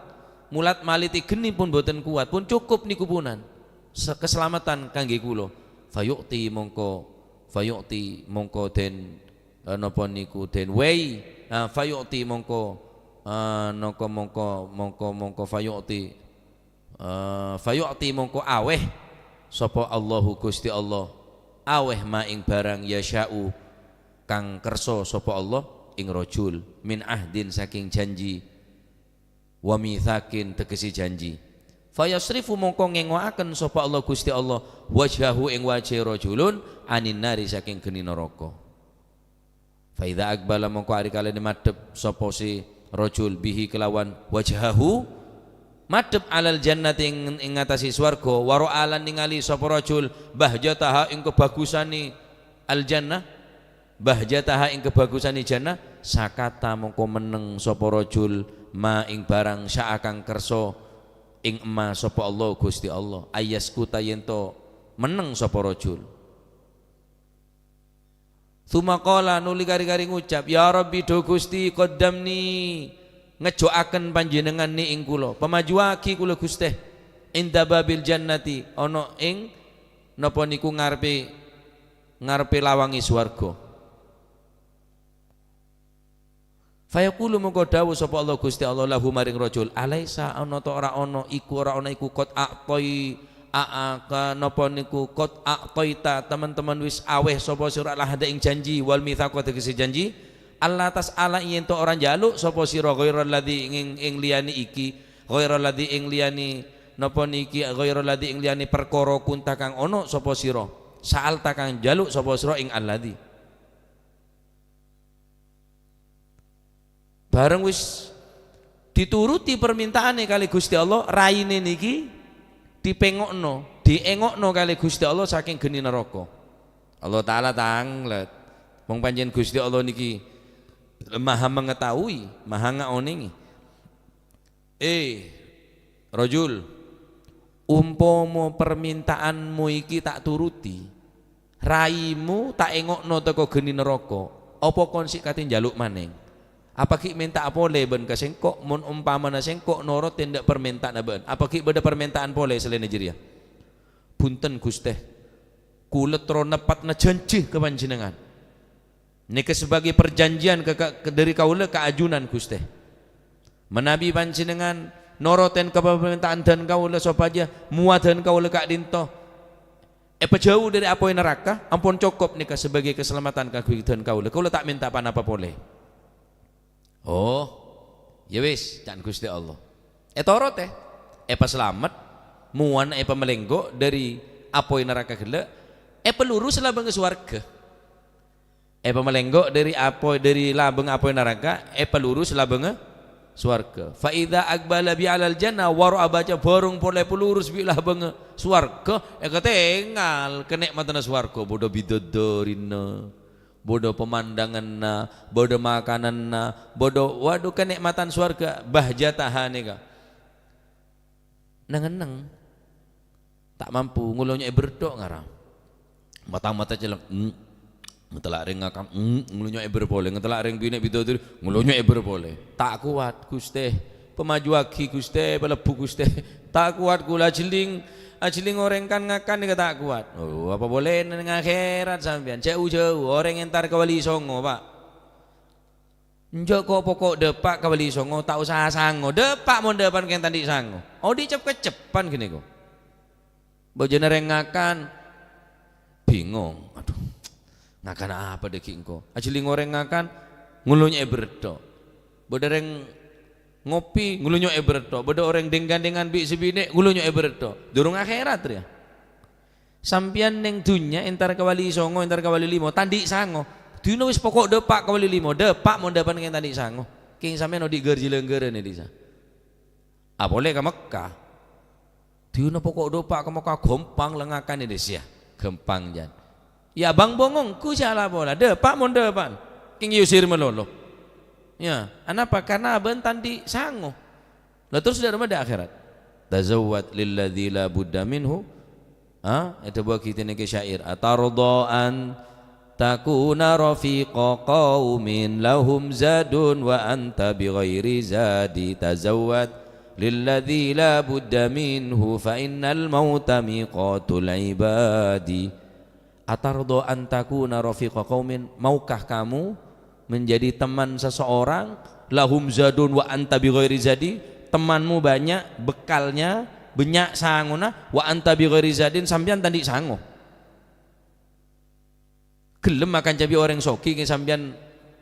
mulat malitè gheni pon mboten kuwat, pon cokop niku punan. Se-, kaslamatan kangge kula." Fayu'ti mongko, fayu'ti mongko den, eh, napa niku den wei, ah, fayu'ti mongko, ah, noko mongko, mongko, mongko fayu'ti. Eh, fayu'ti mongko aweh sapa Allahu Gusti Allah, aweh ma ing barang yasha'u kang kersa sapa Allah ing rajul, min ahdin saking janji, wa mitsakin tegese janji. Fayasrifu mongko ngengoaken sapa Allah Gusti Allah wajhahu ing wajahe rajulun anin nari saking geni neraka. Fa idza aqbala mongko ari kalene madhep sapa si rajul bihi kelawan wajhahu madhep alal jannati ing, ing ngatasé swarga, wa ra'a lan ningali sapa rajul bahjataha ing kabagusane al jannah, bahjataha ing kabagusane jannah, sakata mongko meneng sapa rajul ma ing barang sya'a kang kersa ing ema sapa Allah Gusti Allah, ayaskuta yen to meneng sapa rajul. Tsumma qala, nuli kari-kari ngucap, "Ya Rabbi, dhu Gusti, qaddamni, ngejjo'aken Panjenengan ni ing kula, pamajuwagi kula, Guste, inda babil jannati, ana ing napa niku ngarepe, ngarepe lawange swarga." Fayaqulu mongko dawuh sapa Allah Gusti Allah lahu maring rajul, "Alaisa ana ta ora ana iku, ora ana iku qad a'tai, a-, a-, ka-, napa niku qad a'taita, teman-teman wis aweh sapa sira al-ahda ing janji, wal mitsaqa tegese janji, alla tas'ala yen to ora njaluk sapa sira ghairal ladzi ing, ing liyane iki, ghairal ladzi ing liyane napa niki, ghairal ladzi ing liyane perkara kunta kang ana sapa sira, sa'alta kang njaluk sapa sira ing alladzi." Bareng wis dituruti permintaane kali Gusti Allah, raine niki dipengokno, diengo'no kali Gusti Allah saking geni neraka. Allah Ta'ala tanglet. Wong pancen Gusti Allah niki Maha Mengetahui, Maha Ngaonenge. Eh, rajul, umpama permintaanmu iki tak turuti, raimu tak engo'no teko geni neraka, apa kon sik kate njaluk maneng? Apa gi' menta'a pole bân ka sengko'? Mon umpamana sengko' norote ndak permentaanna bâ'na, apa gi' bâdâ permentaan pole salaenna jareya? Bunten, Guste, kula terro neppa'na janji ka panjenengan. Nèka sebagai perjanjian ka, ka, ka, dhâri kaulâ ka ajunan, Guste. Manabi panjhennengngan noroten ka pamarèntaan dhân kaulâ sopajâ mowadhân kaulâ ka'dhinto èpajhâu dhâri apoy naraka, ampon cokop nèka sebagai kasalamatan kaangghuy dhân kaulâ. Kaulâ ta' mènta pa-napa polè. Oh, Ya wis, ca'na Guste Allah. Ètorote, èpasalamet, mowana èpamalenggo dhâri apoy naraka ghellâ', èpalurus labângnga sowarghâ. Èpamalenggo dhâri apoy, dhâri labâng apoy naraka, èpalurus labângnga sowarghâ. Fa idza aqbala bi alal jannah, wa ra'a baca bhâreng polè palurus bi' labângnga sowarghâ, èkatengal kanè'matanna sowarghâ, bâdâ bidaddarina, bâdâ pamandhânganna, bâdâ makananna, bâdâ, waduh, kanè'matan sowarghâ, bahjataha nèka. Neng-enneng. Ta' mampu, ngolonyo'è berdhâ' ngara. Mata-mata celleng, mm. Ngatella' rèng ngakan, mm, ngolonyo'è bâr polè. Ngatella' rèng binè' bidadari, ngolonyo'è bâr polè. Ta' kowat, Guste. Pamajuwaghi, Guste. Palebbu, Guste. Ta' kowat kaulâ ajhelling, ajhelling orèng kan ngakan nèka ta' kowat. Oh, apa polè neng akhèrat sampèyan? Jhâu-jhâu, orèng entar ka Wali Songo, Pak. Enjâ' ko' poko' dâpa' ka Wali Songo, ta' osa sango. Dâpa' mon dâpa'an kèng ta' andi' sango. Odi' cep-keccepan ghâniko. Bâjâna rèng ngakan, bingong. Aduh, ngakan apa dâggi' engko'? Ajhelling orèng ngakan, ngolonyo'è berdhâ'. Bâdâ rèng ngopi, ngolonyo'è berdhâ'. Bâdâ orèng dhing-gandhingan bi' sè binè', ngolonyo'è berdhâ'. Durung akhèrat rèya. Sampèyan neng dhunnya entar ka Wali Songo, entar ka Wali Limo, ta' andi' sango. Dinah wis poko' dâpa' ka Wali Limo, dâpa' mon dâpa'an kèng ta' andi' sango. Kèng sampèyan odi' ghâr-jhilângghârân è dhisa. Apolè ka Mekkah. Dinah poko' dâpa' ka Mekkah, ghâmpang la ngakan è dhisa. Ghâmpang, jân. Ya, bâng bongong, ku jhâ' la pola. Dâpa' mon dâpa'an. Kèng èyusir malolo. Ya, anapa? Karna abâ'na ta' andi' sango. La terros dâ' remma dâ' akhèrat. Tazawwad lilladzi la budda minhu. Ha? Èdhâbuwâghi dhâddhi nèka syair. Atardha an takuna rafiqa qaumin lahum zadun wa anta bi ghairi zadi. Tazawwad lilladzi la budda minhu fa innal mauta miqatul ibadi. Atardha an takuna rafiqa qaumin, maukah kamu menjadi teman seseorang, lahum zadun wa anta bi ghairi zadi, temanmu banyak, bekalnya, bânnya' sangona, wa anta bi ghairi zadin, sampèyan ta' andi' sango. Ghellem makan cabi orèng soghi, kèng sampèyan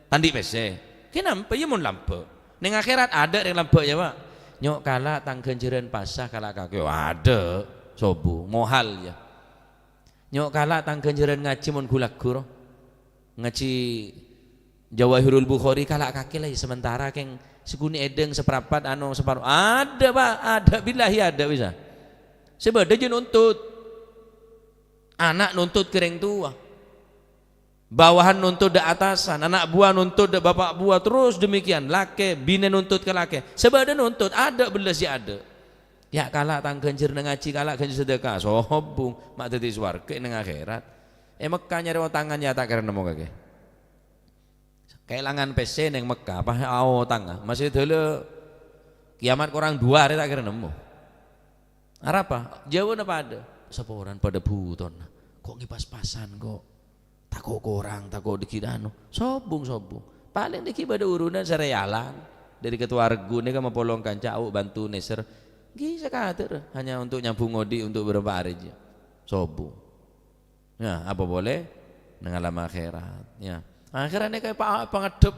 ta' andi' pèssè. Kèng nampa, iyâ mon lambâ'. Neng akhèrat adâ' rèng lambâ', ya, Pak. Nyo' kala' tang ghânjhârân pasa kala' kakè. Adâ', sobu, mohal, ya. Nyo' kala' tang ghânjhârân ngajhi mon ghu-lagghu, ro. Ngajhi Jawahirul Bukhari kala' kakè la, sementara kèng sakonè' èdhâng saparapat, ano, saparo. Adâ', Pak, adâ', billahi adâ' bisa. Sè bâdâ jhâ' nuntut. Ana' nuntut ka rèng towa. Bawahan nuntut dâ' atasan, ana' buwa nuntut dâ' bapa' buwa, terros demikian, lakè, binè nuntut ka lakè. Sè bâdâ nuntut, adâ' bellâs jhâ' adâ'. Ya' kala' tang ghânjhârânna ngajhi, kala' ghânjhârân sedekah, sobung, ma' dhâddhi sowarghâ neng akhèrat. È Mekkah nyarè otangan ya' ta' kèra nemmo kakè. Kaèlangan pèssè neng Mekkah, pas aotanga, masè dâlâ kiamat korang duwâ arè ta' kèra nemmo. Arapa? Jâwâbhâ padâ. Saporana padâ bhutona. Kok ngèpas-pasan kok. Tako' korang, tako' dâggi' anu. Sobung, sobung. Palèng dâggi' bâdâ urunan sarealan. Dâri ketua regu nèka mapolong kanca, au' bantu nèser. Ghi' sakadâr, hanya untuk nyambung odi' untuk bârâmpa arè jiyâ. Sobung. Nah, apa polè? Neng alam akhèrat, ya. Akhèrat nèka pa-, pangaddhep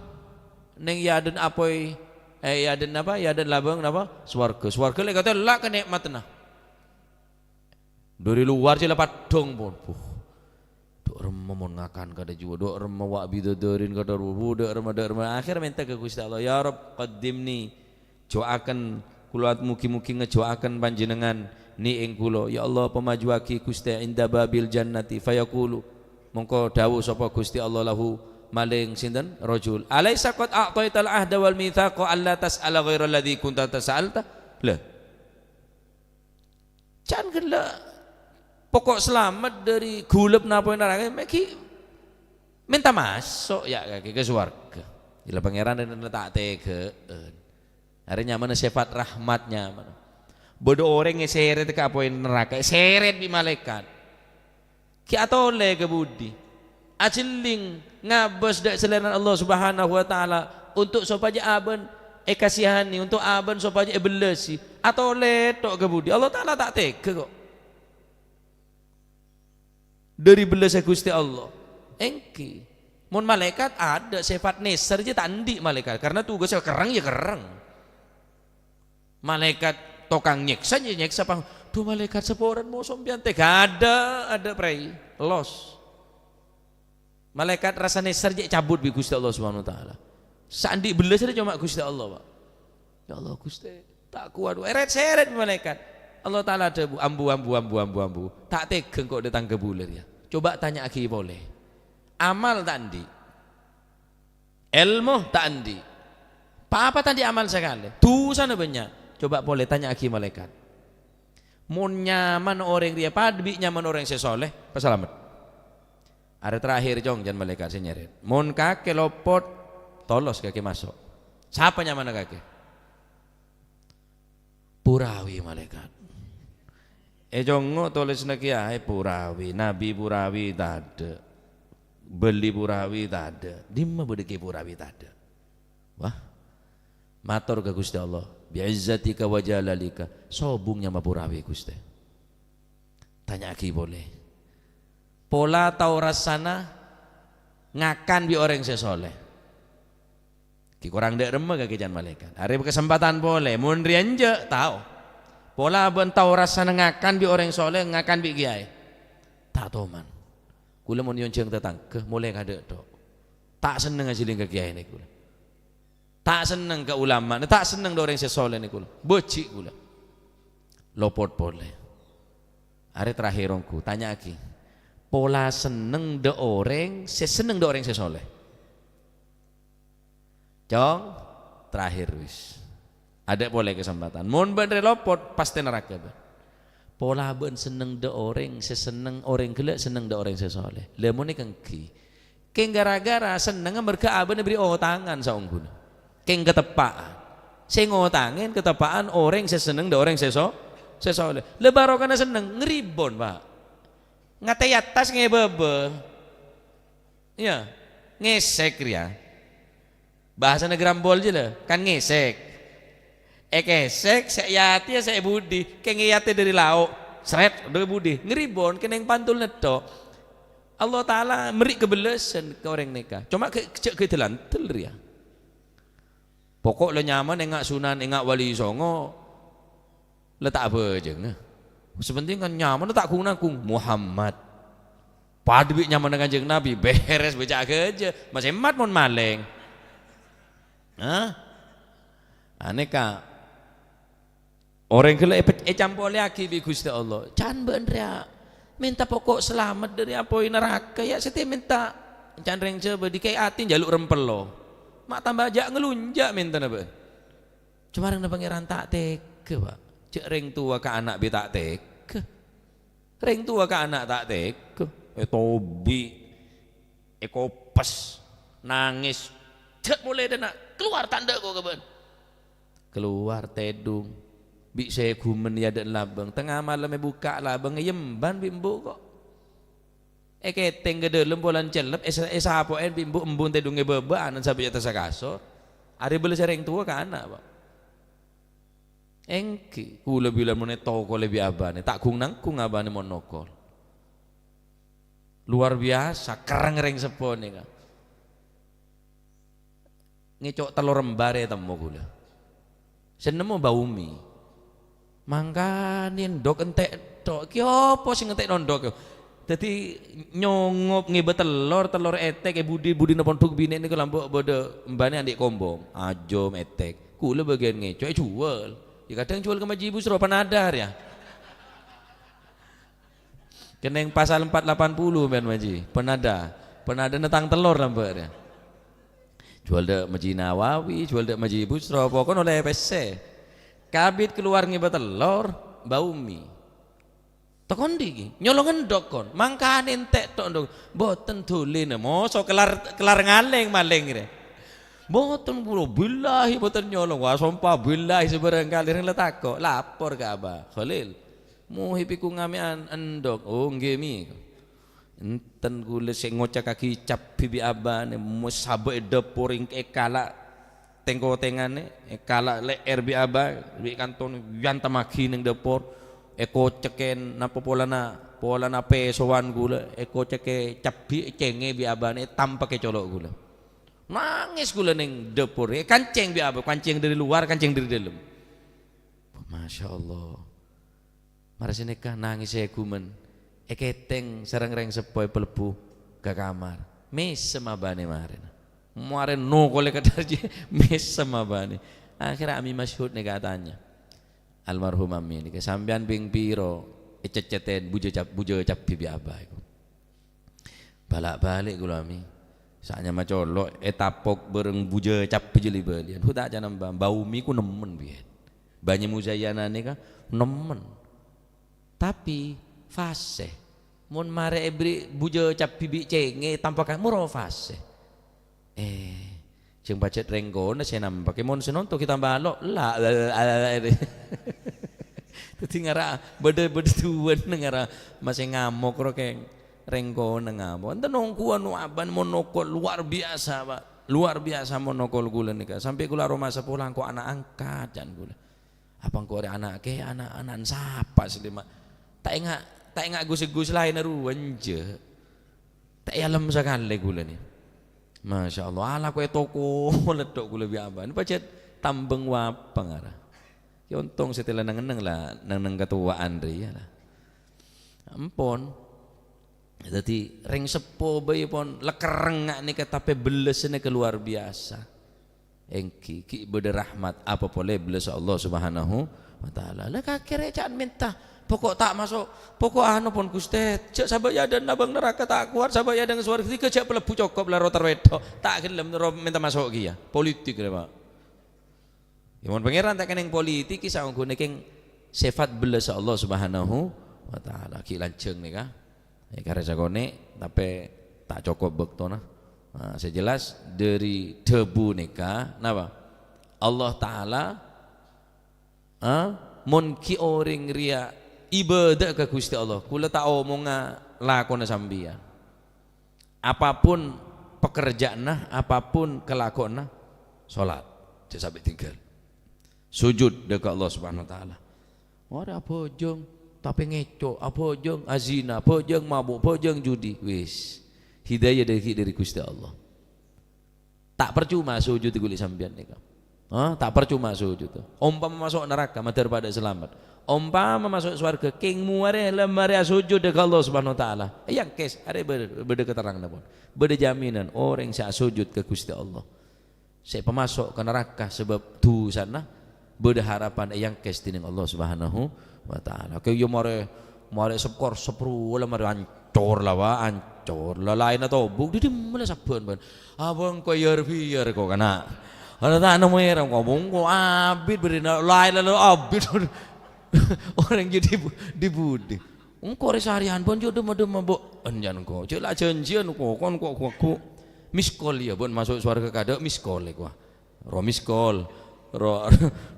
neng è adâ'na apoy, eh, è adâ'na napa? È adâ'na labâng napa? Sowarghâ. Sowarghâ lè katella' kanè'matanna. Dâri lowar jiyâ la paddhâng pon. Buh. Dâ' remma mon ngakan kadhâ' jiyâ, dâ' remma wa' bidadarin kadhâ' ru-, dâ' remma, dâ' remma. Akhèr mènta ka Ghustè Allah, "Ya Rabb, qaddimni." Jhâuwâghân kaulâ, mugi-mugi ngajhâuwâghân Panjhennengngan nè'èng kaulâ. Ya Allah, pamajuwâghi Ghustè inda babil jannati. Fayaqulu, mongko dhâbu sapa Ghustè Allah lahu, maring sinten? Rajul. "Alaisa qad a'taital ahda wal mitsaqa alla tas'ala ghairal ladzi kunta tasa'alta?" Lah. Can ghellâ' poko' salamet dâri ghulâp napoy naraka, mè' ghi' mènta maso', ya, ka, ka sowarghâ. Ila Pangèran rèna ta' tegghâ'ân. Arè nyamana sifat rahmat nyamana. Bâdâ orèng èsèrèt ka apoy naraka, èsèrèt bi' malaèkat. Ghi' atolè ka budi. Ajhelling ngabâs dâ' Salèrana Allah Subhanahu wa Ta'ala untuk sopajâ abâ'na èkasèyani, untuk abâ'na sopajâ èbellâsi. Atolè tho' ka budi. Allah Ta'ala ta' tegghâ kok. Dâri bellâssa Ghustè Allah. Èngghi. Mon malaèkat adâ' sifat nèser jiyâ ta' andi' malaèkat. Karena tugassâ kerrèng ya kerrèng. Malaèkat tokang nyèksa, nyè-, nyèksa pang-, "Dhu malaèkat, saporana moso sampèyan tega?" "Adâ', adâ', Pray. Los." Malaèkat rassa nèser jhâ' cabut bi' Ghustè Allah Subhanahu wa Ta'ala. Saandi' bellasâ coma Ghustè Allah, Pak. "Ya Allah, Ghustè, ta' kowat." Èrèt-sèrèt bi' malaèkat. Allah Ta'ala adhâbu, "Ambu, ambu, ambu, ambu, ambu. Ta' tega engko' dâ' tang kabulâ rèya. Coba tanya'aghi polè. Amal ta' andi'. Èlmo ta' andi'. Pa-apa ta' andi' amal sakalè. Dhusana bânnya'. Coba polè tanya'aghi malaèkat. Mon nyamana orèng rèya padâ bi' nyamana orèng sè soleh, pas salamet." Arè terakhir, Cong, jhân malaèkat sè nyèrèt. Mon kakè lopot, tolos kakè maso'. Sapa nyamana kakè? Purawi, malaèkat. È, Cong, tolèsanna kèyaè purawi, nabi purawi tadâ'. Bâli purawi tadâ'. Dimma bâdâ kèyaè purawi tadâ'? Wah. Mator ka Ghustè Allah, "Bi'izzatika wa jalalika, sobung nyama purawi, Ghustè." Tanya'aghi polè. Pola tao rassana ngakan bi' orèng sè soleh. Ghi' korang dâ' remma kakè can malaèkat. Arè kasempatan polè, mon rèya enjâ', tao. Pola bân tao rassana ngakan bi' orèng soleh, ngakan bi' kèyaè. Ta' toman. Kaulâ mon nyonjhâng tatangghâ, molaè kadâ' tok. Ta' senneng ajhâlling ka kèyaè nèko. Ta' senneng ka ulamana, ta' senneng dâ' orèng sè soleh nèko. Bâji' kaulâ. Lopot polè. Arè terakhir ongghu, tanya'aghi. Pola senneng dâ' orèng sè senneng dâ' orèng sè soleh. Cong, terakhir wis. Adâ' polè kasempatan. Mon bâ'na rè lopot, pastè naraka bâ'na. Pola bâ'na senneng dâ' orèng sè senneng, orèng ghellâ' senneng dâ' orèng sè soleh. Lha mon èngghi. Kèng ghârâ-ghârâ sennengnga merghâ abâ'na èberri' otangan saongghuna. Kèng kateppa'an. Sè ngotangè kateppa'an orèng sè senneng dâ' orèng sè so-, sè soleh. Lha barokana senneng, ngribon, Pak. Ngatè è attas ngèbâbâ. Iyâ, ngèsèk rèya. Bhâsana grambol jâ la, kan ngèsèk. Èkèsèk, sè è atè, sè è budi, kèng è atè dâri lao', srèt, dâri budi, ngribon, kènèng pantul nètto. Allah Ta'ala mèrri' kabellâsân ka orèng nèka. Coma ghi-, jhâ' ghi' dâlândel rèya. Pokok la nyaman enga' Sunan, enga' Wali Songo, la ta' abhâjângnga. Sè pentèng kan nyamana ta' ghung-nangghung, Muhammad. Padâ bi' nyamana Kanjeng Nabi, bherres bâca ghâjâ, masè emmat mon malèng. Hah? Anèka. Orèng ghellâ' èpe-, ècampolèyaghi bi' Ghustè Allah. Can bâ'na rèya mènta pokok salamet dâri apoy naraka, ya, satèya mènta can rèng Jhâbâ dikè'è atè jhâluk rempello. Ma' tamba jhâ' ngalunjhâ' mèntana bâ'na. Coma rèng Pangèran ta' tegghâ, Pak. Jhâ' rèng towa ka ana' bi' ta' tegghâ. Rèng towa ka ana' ta' tegghâ. Ètobi', èkopes, nangès. Jhâ' molè dâ' enna', kalowar ta' endâ' ko' ka bâ'na. Kalowar tèdung. Bi' sè ghumèn è adâ'na labâng. Tengnga malem èbukka' labâng, èyembhân bi' embu' ko'. Èkètèng ka dâlem polana cellep, èsa-, èsapo'è bi' embu', embu' tèdung è bâbâ, ana'na sabâ' è attassa kasor. Arèya bellâsâ rèng towa ka ana', Pak. Èngghi, kaulâ bilân mon ètokolè bi' abâ'na, ta' ghung-nangghung abâ'na mon nokol. Luar biasa, kerrèng rèng seppo nèka. Ngèco' tellor emba rè ètemmo kaulâ. Sè nemmo Mbah Umi. Mangkanè endhuk entè' tok. Kèya apa sè ngentè' nondhuk? Dâddhi nyongop ngèbâ tellor, tellor ètèk è budi-budina pondhuk binè' nèko lambâ' bâdâ embana andi' kombong. Ajâm ètèk. Kaulâ bâgiyân ngèco', èjhuwâl. Ya kadhâng jhuwâl ka Maji Busro, panada rèya. Kennèng pasal empat lapan puluh, men, Maji. Panada. Panadana tang tellor lambâ' rèya. Jhuwâl dâ' Maji Nawawi, jhuwâl dâ' Maji Busro, pokokna ollè pèssè. Kabit kalowar ngèbâ tellor, Mbah Umi. Tokon dhi' ghi, nyolong endhuk kon, mangkanè entè' tok endhuk. Mboten dhulina, moso kellar, kellar ngalèng malèng rè. Mboten, bro, billahi mboten nyolong. Wah, sompa billahi sabârâng kalè rèng la tako', lapor ka Abah Khalil. Muhib iku ngamè'an endhuk. Oh, ngghi, Mi. Enten kaulâ sè ngocakkaghi cabbhi bi' abâ'na, mo-, sabâ' è dâpor èng-, èkala' tèng-kotènganna, èkala' lè'èr bi' abâ', bi' kanton èyantemmaghi neng dâpor, èkocèkkè napa polana, polana pèsowan kaulâ, èkocèkkè cabbhi, ècèngè bi' abâ'na, ètampèkkè colo' kaulâ. Nangès kaulâ neng dâpor, èkancèng bi' abâ', kancèng dâri lowar, kancèng dâri dâlem. Masya Allah. Marè sanèka nangès èghumèn. Èkètèng sareng rèng seppo èpalebbu ka kamar. Mèsem abâ'na marèna. Marè nokolè ka dâjâ, mèsem abâ'na. Akhèrra Ami Masyhud nèka atanya. Almarhum Ami nèka, "Sampèyan pèng piro ècèccètèn bujâ cab-, bujâ cabbhi bi' abâ' èko?" "Bâlâ'-bâli' kaulâ, Ami. Sa'nyama colo' ètapok bhâreng bujâ cabbhi jâli bâliyân. Hu ta' can-, Mbah, Mbah Umi ku nemmen biyèn. Bânya Muzayyana nèka nemmen. Tapè fasè. Mon marè èberri' bujâ cabbhi bi' cèngè, tanpa ka-, moro fasè." Eh, jhâng pajhât rèng kona sè nampakè, mon sè nonto ghi' tamba alo', la, la, la, la, la. Dhâddhi ngara bâdâ, bâdâ duwân ngara masè ngamok ro kèng rèng kona ngamok. Enten ongghuwân abân monokol luar biasa, Pak. Luar biasa monokol kaulâ nèka. Sampè' kaulâ aromasa pola engko' ana' angkat, can kaulâ. Apa engko' arè ana' kè, ana', ana'na sapa sè lèma'? Ta' enga', ta' enga' gus-gus laènna rowa, enjâ'. Ta' èalem sakalè kaulâ nè. Masya Allah, ala koè toko leddo' kaulâ bi' abâ'. Nè pajhât tambâng wapang ara. Kè ontong sè tèla neng-enneng la, neng-enneng katowa'an rèya la. Ampon. Dhâddhi, rèng seppo bhâi pon lekerreng nga' nèka, tapè bellessa nèka luar biasa. Èngghi, ghi' bâdâ rahmat apa polè bellessa Allah Subhanahu wa Ta'ala. La kakèrè ca'na mènta, poko' ta' maso', poko' ano pon, Ghustè, jhâ' sabâ' yadâna bâng naraka ta' kowat, sabâ' yadâna sowarghâ dhika jhâ' palebbu cokop la ro terro èdho', ta' ghellem ro mènta maso' kèya. Politik rè, Pak. Ya, mon Pangèran ta' kennèng politik, saongghu nèkèng sèfat bellessa Allah Subhanahu wa Ta'ala. Ghi' lanjhâng nèka. Èkarè sakonè', tapè ta' cokop bâktona. Nah, sè jelas dhâri dhâbu nèka, napa? Allah Ta'ala, ah, mon ghi' orèng rèya ibâdâ ka Ghustè Allah, kaulâ ta' omonga lakona sampèyan. Apapun pekerjaanna, apapun kalakowanna, sholat. Jhâ' sampè' tinggal. Sujud dâ' ka Allah Subhanahu wa Ta'ala. Marè abhâjâng, tapè ngèco', abhâjâng azina, abhâjâng mabok, abhâjâng judi. Wis. Hidayah dâggi' dhâri Ghustè Allah. Ta' parcoma sujud ghuli sampèyan nèka. Hah? Ta' parcoma sujud. Ompama maso' naraka, mandhâr padâ salamet. Ompama maso' sowarghâ, kèng mowarè la marè asujud ka Allah Subhanahu wa Ta'ala. Èyangkès, arè bâ-, bâdâ katerranganna pon. Bâdâ jaminan orèng sè asujud ka Ghustè Allah. Sè pamaso' ka naraka sabâb dhusana, bâdâ harapan èyangkès dhinèng Allah Subhanahu wa Ta'ala. Kèya marè, marè sep-korsep rowa la marè ancor la, Pak, ancor. La laènna tobuk, dhidhimma la sabbhân bân. Apa engko' èyar-biyar ko' kana'? Ana ta' nemmo èra engko', mongko abit bârina laèn la abit. Orèng jâ' dhi-, dhi-budhi. Engko' rè sarèyan bân jâ' dhimma-dhimma bâ'en jân engko'. Jâ' la janjiyân ko', kon ko' ghu-, ghu-, miskol iyâ bân maso' sowarghâ kadâ' miskol èko. Ro miskol, ro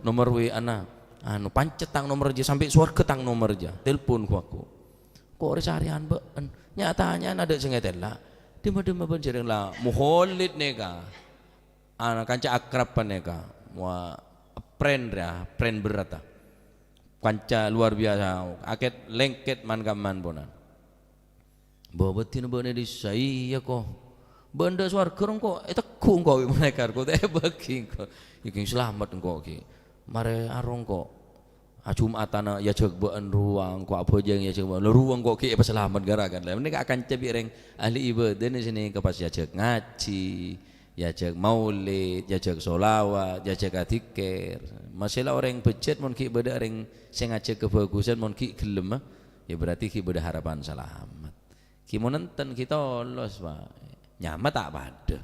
nomor W A-na, anu, pancet tang nomor jâ, sampè' sowarghâ tang nomor jâ, telpon ghu-, ghu-. Ko' rè sarèyan bâ'en. Nya-tanya'an adâ' sè ngatèla'. Dhimma-dhimma bân jârèng la Muholid nèka. Ana kanca akrab panèka, wa-, pren rèya, pren berrât, ah. Kanca luar biasa, akèt lèngkèt man-kamman ponan. Bâ, bâddhina bâ'na è dhisa, iyâ, ko. Bâ'na dâ' sowarghâ engko' ètegghu' engko' bi' malaèkat, ko' ta' èbâghi engko'. Yâ, ghi' salamet engko' ghi'. Marè aro engko'. Ajum'atana èajhâk bâ'en rowa, engko' abhâjâng èajhâk bâ'en. La rowa engko' ghi' èpasalamet ghâra kan. La, mending akanca bi' rèng ahli ibâdâna sè nèka pas èajhâk ngajhi, èajhâk maulid, èajhâk sholawat, èajhâk adzikir. Masè la orèng bejjhât mon ghi' bâdâ rèng sè ngajhâk kabhâghusân, mon ghi' ghellem, yâ berarti ghi' bâdâ harapan salamet. Ghi' mon enten ghi' tolos, Pak. Nyama ta' padâ.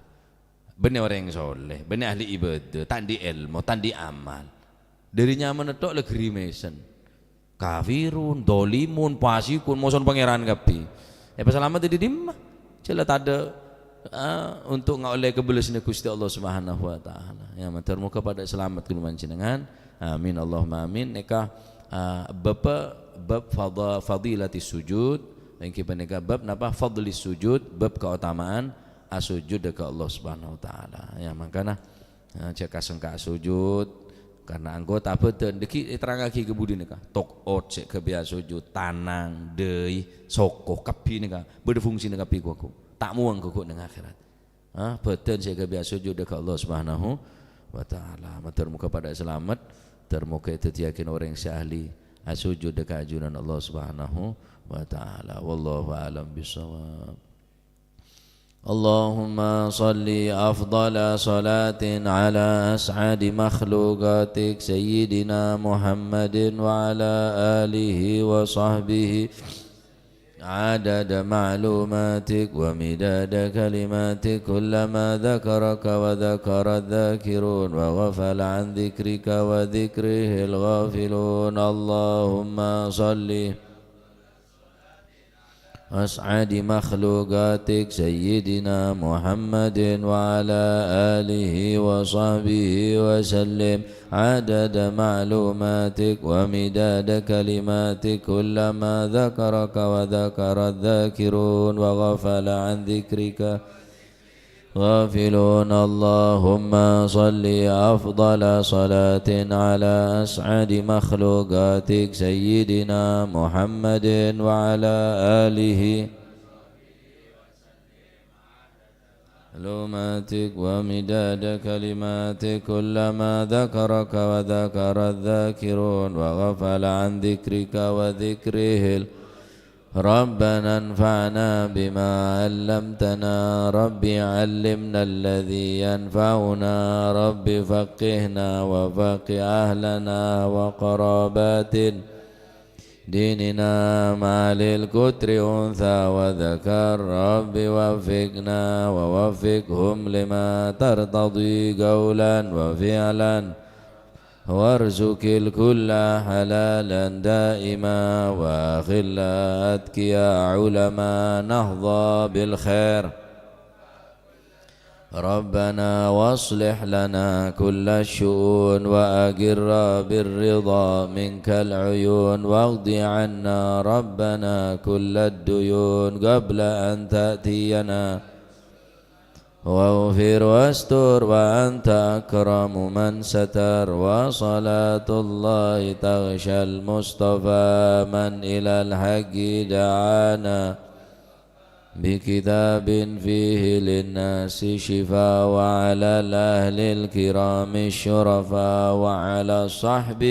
Bânnè orèng soleh, bânnè ahli ibâdâ, ta' andi' èlmo, ta' andi' amal. Dhâri nyamana tok la grimèsen. Kafirun, dholimun, fasikun, moson Pangèran kabbhi. Èpasalamet dhâri dimma? Jhâ' la tadâ', ah, untuk ngaollè kabellessanna Ghustè Allah Subhanahu wa Ta'ala. Yâ, mator moghâ padâ salamet kaulâ panjhennengan. Amin, Allahumma amin. Nèka, ah, bab, bab fadha-, fadilatis sujud. Èngghi panèka bab napa? Fadlis sujud, bab kaotamaan asujud ka Allah Subhanahu wa Ta'ala. Yâ, mangkana, ah, jhâ' kasengka' sujud, karna anggota bhâdhân. Dhâggi' èterrangaghi ka budi nèka. Tokot sè ghâbây asujud, tanang, dâi, soko, kabbhi nèka bâdâ fungsina kabbhi ghu-, ghu-. Ta' mowang ghu-, ghu-, neng akhèrat. Ah, bhâdhân sè ghâbây asujud ka Allah Subhanahu wa Ta'ala. Mator moghâ padâ salamet. Ter moga èdhâddhiyâghin orèng sè ahli asujud ka ajunan Allah Subhanahu wa Ta'ala. Wallahu a'lam bishawab. اللهم صل أفضل صلاة على أسعد مخلوقاتك سيدنا محمد وعلى آله وصحبه عدد معلوماتك ومداد كلماتك، كلما ذكرك وذكر الذاكرون وغفل عن ذكرك وذكره الغافلون. اللهم صل أسعد مخلوقاتك سيدنا محمد وعلى آله وصحبه وسلم عدد معلوماتك ومداد كلماتك، كلما ذكرك وذكر الذاكرون وغفل عن ذكرك غافلون. اللهم صل أفضل صلاة على أسعد مخلوقاتك سيدنا محمد وعلى آله معلوماتك ومداد كلماتك، كلما ذكرك وذكر الذاكرون وغفل عن ذكرك وذكره ال-، ربنا انفعنا بما علمتنا، رب علمنا الذي ينفعنا، رب فقهنا وفقه أهلنا وقراباتنا ديننا مع أهل القطر أنثى وذكر، رب وفقنا ووفقهم لما ترتضي قولا وفعلا، وارزق الكل حلالا دائما، وأخلاء أتقياء علماء نهضى بالخير. ربنا واصلح لنا كل الشؤون وأقر بالرضا منك العيون واقض عنا ربنا كل الديون قبل أن تأتينا واغفر واستر وأنت أكرم من ستر وصلاة الله تغشى المصطفى من إلى الحق دعانا بكتاب فيه للناس شفاء، وعلى الأهل الكرام الشرفاء، وعلى الصحب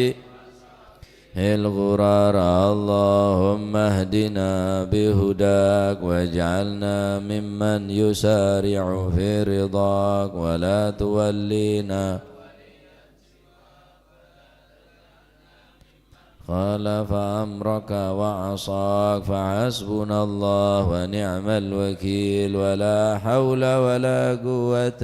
الغرر. اللهم اهدنا بهداك، واجعلنا ممن يسارع في رضاك، ولا تولينا خالف أمرك وعصاك، فحسبنا الله ونعم الوكيل، ولا حول ولا قوة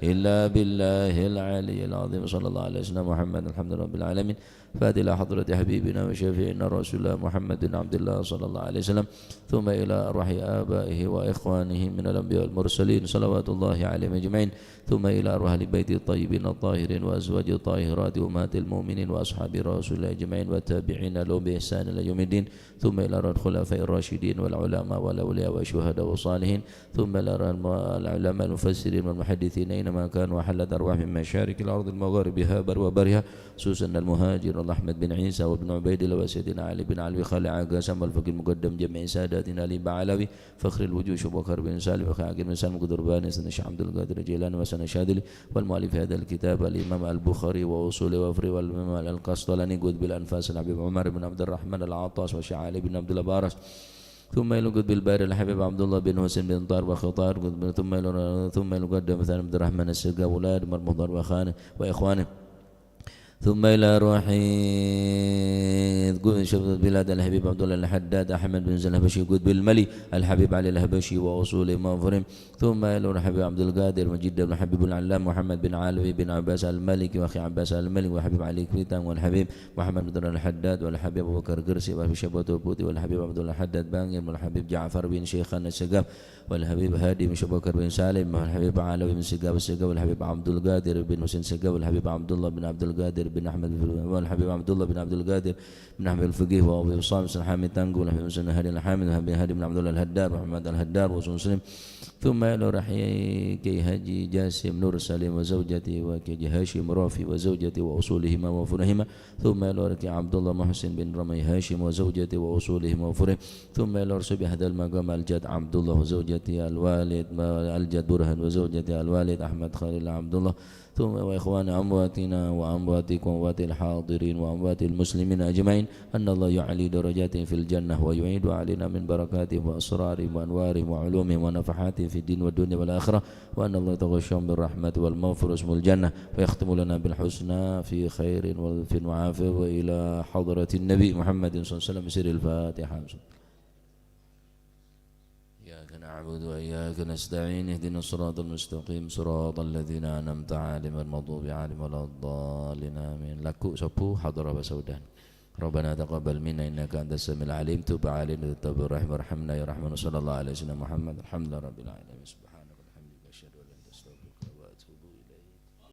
إلا بالله العلي العظيم. صلى الله على سيدنا محمد، الحمد لله رب العالمين. فاتحة إلى حضرة حبيبنا وشفيعنا رسول الله محمد بن عبد الله صلى الله عليه وسلم، ثم إلى أرواح آبائه وإخوانه من الأنبياء والمرسلين، صلوات الله عليهم أجمعين. ثم إلى أرواح أهل بيته الطيبين الطاهرين وأزواجه الطاهرات وأمهات المؤمنين وأصحاب رسول الله أجمعين والتابعين لهم بإحسان إلى يوم الدين. ثم إلى أرواح الخلفاء الراشدين والعلماء والأولياء والشهداء والصالحين. ثم إلى أرواح العلماء المفسرين والمحدثين أينما كانوا وحلت أرواحهم من مشارق الأرض ومغاربها برها وبحرها، خصوصا المهاجر أحمد بن عيسى وابن عبيد الله وسيدنا علي بن علوي خالع قاسم والفقيه المقدم جميع ساداتنا علي بعلوي فخر الوجود شيخ أبو بكر بن سالم وأخي عقيل بن سالم قطرباني سيدنا الشيخ عبد القادر الجيلاني وسيدنا الشاذلي والمؤلف هذا الكتاب الإمام البخاري وأصوله وفروعه والإمام القسطلاني قطب الأنفاس الحبيب عمر بن عبد الرحمن العطاس والشيخ علي بن عبد الله بارس. ثم إلى قطب الباري الحبيب عبد الله بن حسين بن طاهر وخطار، ثم إلى، ثم إلى قدم ثاني عبد الرحمن السقا وأولاد مرمضان وأخوانه وإخوانه. ثم إلى روح قدس شباب البلاد الحبيب عبد الله الحداد أحمد بن زين الحبشي قطب الملي الحبيب علي الحبشي وأصولهم وفروعهم. ثم إلى الحبيب عبد القادر مجد بن حبيب العلام محمد بن علوي بن عباس المالكي وأخي عباس المالكي والحبيب علي كويتان والحبيب محمد بن الحداد والحبيب أبو بكر قرسي والحبيب شبوة البوطي والحبيب عبد الله الحداد بانجير والحبيب جعفر بن شيخان السقاف والحبيب هادي بن أبو بكر بن سالم والحبيب علوي بن سقاف السقاف والحبيب عبد القادر بن حسين السقاف والحبيب عبد الله بن عبد القادر بن أحمد والحبيب عبد الله بن عبد القادر بن أحمد الفقيه وأبي صالح بن حامد تانقو والحبيب حسين هادي الحامد والحبيب هادي بن عبد الله الهدار ومحمد الهدار وسلم. ثم إلى روح كي حاجي جاسم نور سليم وزوجته وكي هاشم رافي وزوجته وأصولهما وفروعهما. ثم إلى روح عبد الله محسن بن رمي هاشم وزوجته وأصولهما وفروعهما. ثم إلى روح صاحب هذا المقام الجد عبد الله وزوجته الوالد، الجد برهان وزوجته الوالد أحمد خليل عبد الله. ثم وإخوان أمواتنا وأمواتكم وأموات الحاضرين وأموات المسلمين أجمعين، أن الله يعلي درجاتهم في الجنة ويعيد علينا من بركاتهم وأسرارهم وأنوارهم وعلومهم ونفحاتهم في الدين والدنيا والآخرة، وأن الله يتغشاهم بالرحمة والمغفرة ويسكنهم الجنة، ويختم لنا بالحسنى في خير ولطف وعافية، وإلى حضرة النبي محمد صلى الله عليه وسلم بسر الفاتحة. إياك نعبد وإياك نستعين، اهدنا الصراط المستقيم، صراط الذين أنعمت عليهم غير المغضوب عليهم ولا الضالين. آمين. Lagu sobu hadrah pasaudan. ربنا تقبل منا إنك أنت السميع العليم، تب علينا يا تواب الرحيم، وارحمنا يا رحمن، وصلى الله على سيدنا محمد، الحمد لله رب العالمين. سبحان